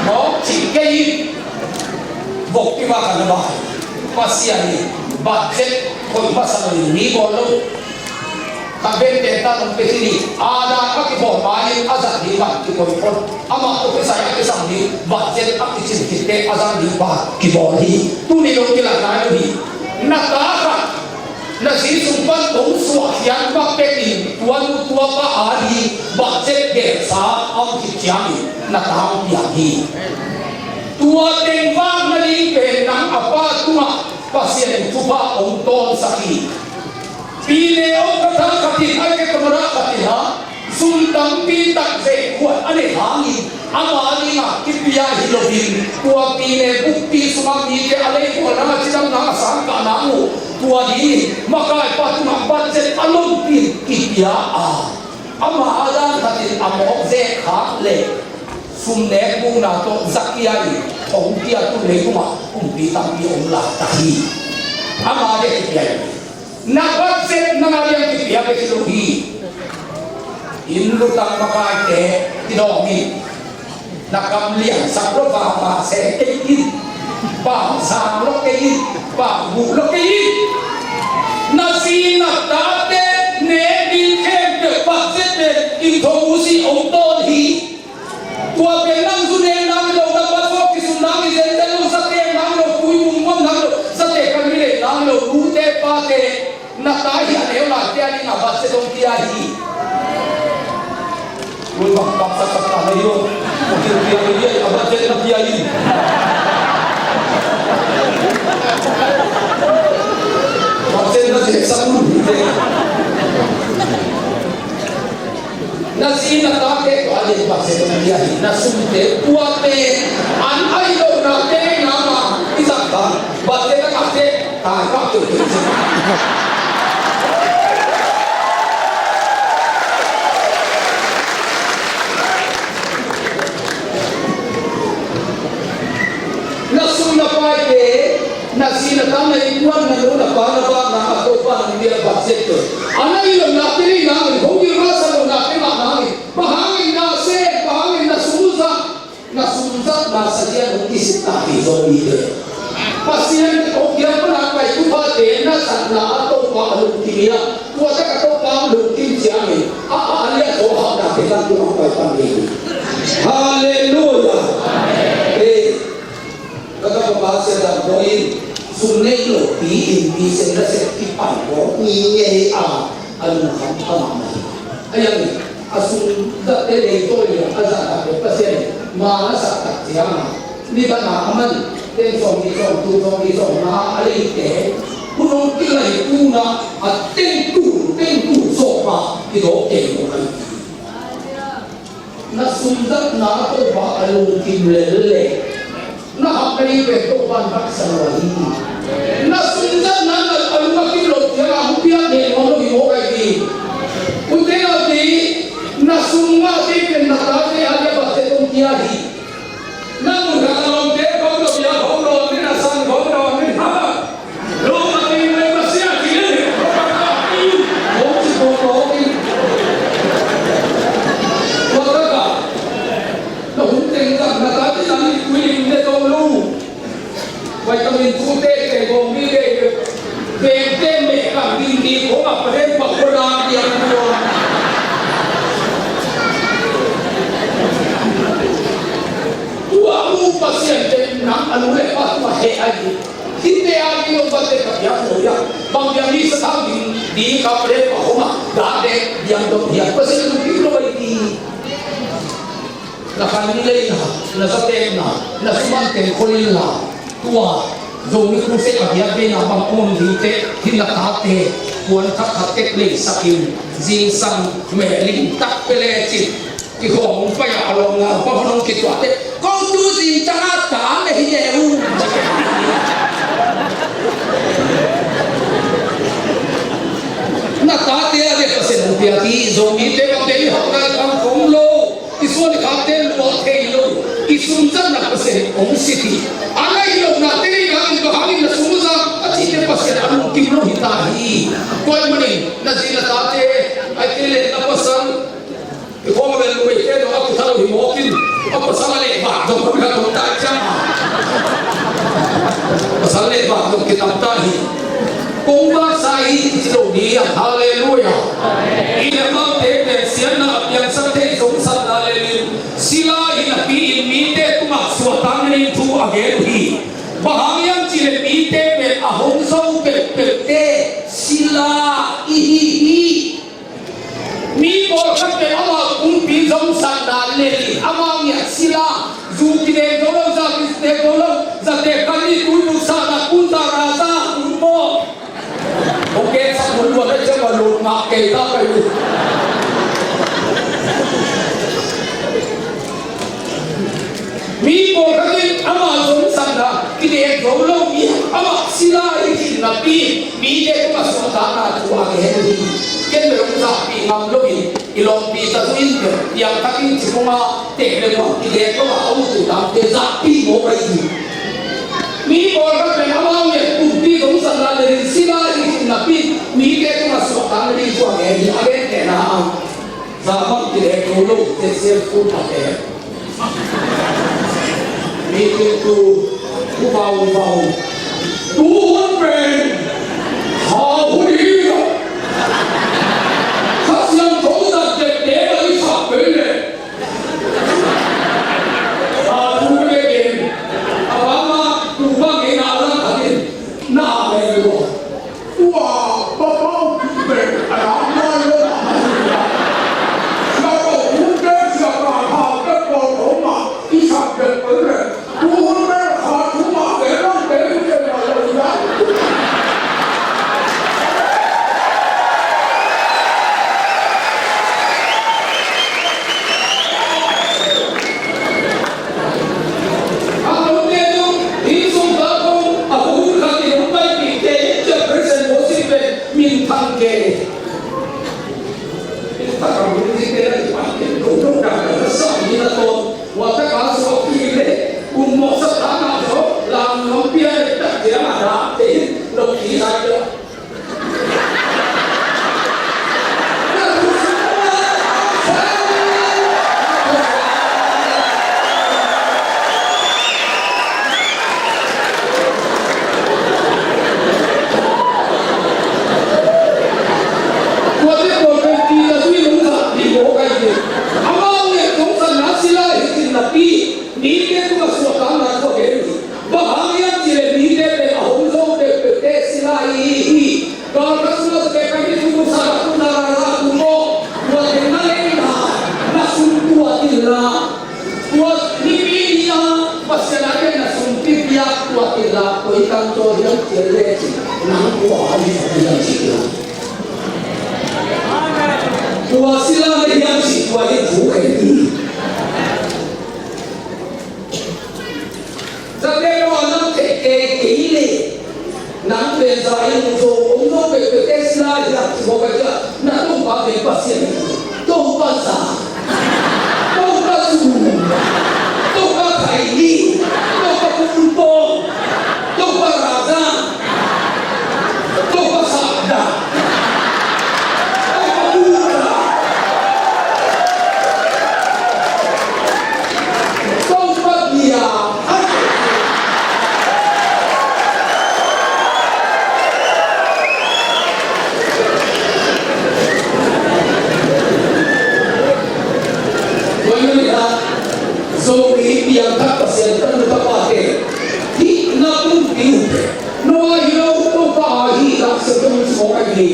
Mawk cih kei in. Vokpi ngah khat na vak hi. Pasian in budget koih masa lo in mi bawl lo. Ka vente ta nong pe hi ni, a dan a kibawl ma in a zat ding bang kikoi phot. Amah tawh kisai a kisam ding budget a kicin khit teh a zat ding bang kibawl hi. Tuni lo kilat nai lo hi. Na ta khat na zi sung pan hong suah khiat bang pek in tua nu tua pa a ding budget gelsa a hong khit ciangin na ta hong piang hi. Tua teng vak na ding pen nang a pa tungah Pasian in thupha hong tawmsak hi. Pi Neo ka thang khat in, ai ke ka mara khat in ha, sum tampi tak zeih khuat a neih hangin ama dingah kipia hi loin, tua Pi Ne bukpi sungah mite a leikhualna a cidamna a sangkahna uh tua dingin makaipa tungah budget a lompi in kipia a, ama a dan khat in a mawk zek khak leh sum nek bukna tawh zakia in Hong pia tu leitungah kumpi tampi hong lak ta hi. Ama dek kipia hi. Na budget na nga liang kipia bek hi lo hi. Inn lutang makaite kidawm in. Na kam liangsak lo, vama se kei in. Pau sang lo kei in. Pau bu lo kei in. Na zi na tate nek ding khempeuh budget pen inn tho usi hong tawn hi. Tua pen nang zu nek nang lo, na passport kisun nang i zenzen lo, zatek nang lo, tuibung muan nang lo, zatek kan mi lei nang lo, nute pate, na ta hi a neu late a ding a budget hong pia hi. Ui, bang kapsak sak ta na hi lo. Hong pia hi a budget na pia hi. Budget na pia sak un. Na zi na tate tua ding budget hong pia hi. Na sumte tua pen an a hi lo na te na ma i zak ta. Budget na ka te ta ka tu tu. Na sum na paite, na zi na ta, na innkuan, na nu na pa, na vana, a Topa nang bia budget tawh. A na hi lo na te nei nangin, hong gil masa lo na te ngah nangin, bang hangin na sem, bang hangin na sum zat, na sum zat na sa ciang hong kisik ta hi Zomite. Pasian hong kiam pan a pai tu pate, na zatna a Topa a lungkim hi a, tua tak a Topa a lungkim ciangin, a, a, a lian tawh hauhna te kan tung a pai pan hi. Halleluiah. Eh, Ka ka papa sia dam ko in, sum nei lo pi in, pi sen la sen kipan ko, ni ngei a, a lungkham ka mahmah. A yang in, a sum zat te nei to in, a zat a pe Pasian in, ma la sak tak ciang a, ni ban a a man, ten sawm ni sawm tu sawm ni sawm nga a lei te, hun hong kilai tu na, a teng tu, teng tu sawm pa, kidawk kei lo kai. Na sum zatna Topa a lungkim lel leh, na hak na hi pen Topa in haksa lo hi. Na sum zatna na a lung a kim lo ciang a hong piak ngei nuam lo hi maw, kai hi. Ute naute, na sum ngahte pen na tate a dia budget hong pia hi. Na mun khat a lawmte khawng lo, bia khawng lawm in, a san khawng lawm in, ha. Lawm a kei mai Pasian ci leh, lawm a kei mai, lawm ci khawng lawm in. Tua tak a, na hun teng tak, na tate na ni tui in ne tong lo. Vitamin tu te, te gong ni te, veng te me kang ding ni, khawng a pa den pa khawng a diang tua. Tua mu Pasian te nang a nu le pa tua he a hi. Hihte a ding lo Pasian ka biak lo hi a. Bang biak ni sa thang ding, ding ka ple pa hong a. Da de biak dong biak Pasian lungkim lo a hi. Na khan ni lei na, na zatek na, na suman teng khol in la. Tua Zomi Crusade a biak ve na bang om ding te, hi na tate, puan khat khat tek lei sakin, zingsang, meh lim tak pe le cin. Kikhawm hong pai a, a lawmnga pa hong kituah teh, ko tu zing ciang a ta le hi le uh. Na tate a dek Pasian hong piak hi, Zomite bang dei hau nai khang khom lo, i suan i khakte luah thei lo, i sum zatna Pasian hong sit hi. A nai lo na te i na in bang hangin na sum za a cihte Pasian a lungkim lo hi ta hi. Tua ahih manin na zi na tate, ahih kei leh na pasal, i khawng a bel numei te dong a kithalo hi mawk in, a pasal a leh vak dong kong ka tawm ta ciang a. Pasal leh vak dong kitam ta hi. Kong vaksa hi ci lo ding a, halleluiah. I leh amaute pen siatna a piangsak thei zongsatna lel in, sila hi napi in mite tungah suahtakna ding thu a gen uh hi. Bang hang hiam cih leh mite pen a hong zo peuhpeuhte sila i hi hi. Mi pawlkhat pen ama pumpi zongsatna lel in, ama ngiat sila, zu kideng zo lo, za kideng zo lo, zatek kan ni tui buk sahna kun za ra za kun maw. Hong kei sak hun luat a ciang a lut ngah kei ta pai uh. Mi pawlkhat in ama zongsatna kidek zo lo mi, ama sila hi cih napi, mite tungah suahtakna thu a gen hi. Ken bel hong zahpih ngam lo hi. I lawmpi ta tu in piang takin ci kong a teh le kong kidek lo a om tu dam te zak pi mo pai tu. Mi pawl ka pen amau ngen kumpi kong san la le rin sila i napi mi te kong a suak tang ri kong a ngen hi a ngen te na a. Za bang kidek lo lo te sel tu pa te. Mi tu tu, upau, upau. Tu hun pen, ha hun hi lo. Kha Siangtho zat dek dek a i sak pen le. Ha thu le ken. A bang a, tu bang e na lang a din. Na pen lo. Tua, pa pau tu pen, a lang na lo. Siangtho hun pen, siangtho ha pen lo, lo ma. I sak pen pen le. Tu hun pen kha thu mah pen lang pen pen mah lo hi a. A lo te tu, inn sung ta kong, a hun khat in hong paipih te, in cia Christian worship pen, min thang ke. Inn thak a hun ding te na i pan pen, kong nong dang na sa mi na ton. Tua taka suahpih le kum mawhsa taka zong lam nuam pia le tak ciang a dahte in lawmpi zai lo. Tua te pawl pen pi ta tui lungzah pi mawk ai ve. Amau ngen kong sanna sila hi cin napi. Mite tungah suahtakna thu a gen hi. Bang hang hiam cih leh mite pen a hong zo peuhpeuhte sila i hi hi. Galkap sungah zong pen kan i thu sa, a thu na la la thu maw. Tua teng na lei na, na sum tuat inla. Tua nipi ni a Pasian a gen na sumpi piak tuat inla. Tua i tangtawn hiam cih leh nang tua a hi hiam cih leh. Tua sila na hiam cih tua i thu khen hi. Zate lo a nang theih kei kei le. Nang pen za in zo om lo peuhpeuhte sila hi a ci mawk a ci a. Na Topa pen Pasian hi. Topa za. Topa zu. Topa khaini. Topa kunpong. Topa raza. Topa sakda. Topa buda. Topa bia. Tua hi a, Zomi piangthak Pasian tanu tapate, hih na pumpi uh te. Noah hi lo, Topa a hih, Laksiangtho in sawk ahi hi.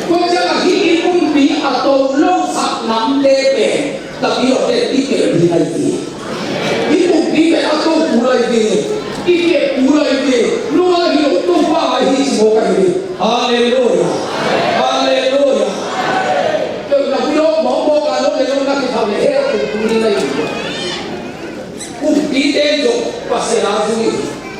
Tua ciangin hih i pumpi a to lo sak namte pen, Tapiawte i tel ding ahi hi. I pumpi pen a to kul ahi hi. I tel kul ahi hi. Noah hi lo, Topa a hih sawk ahi hi. Halleluiah. Halleluiah. Tel na hi lo, mawkmawk a lo le lo na kithau le he a tel kul ding ahi hi. Kumpite in zong Pasian a zui.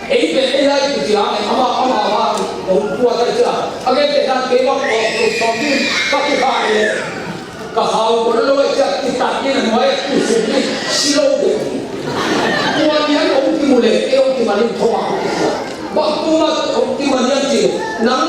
Ei pen ei lai tu ciang amah amah amah hong tua ta ciang a gentehna kei bang awk tuk sawm ding ka kikhah leh ka khau kua lo a ciang kitat ding a nuai a tu sung ding si lo ding. Tua nian hong kimu leh kei hong kiman in thong a hong kikhah. Bang tu mah hong kiman hiam cih leh nang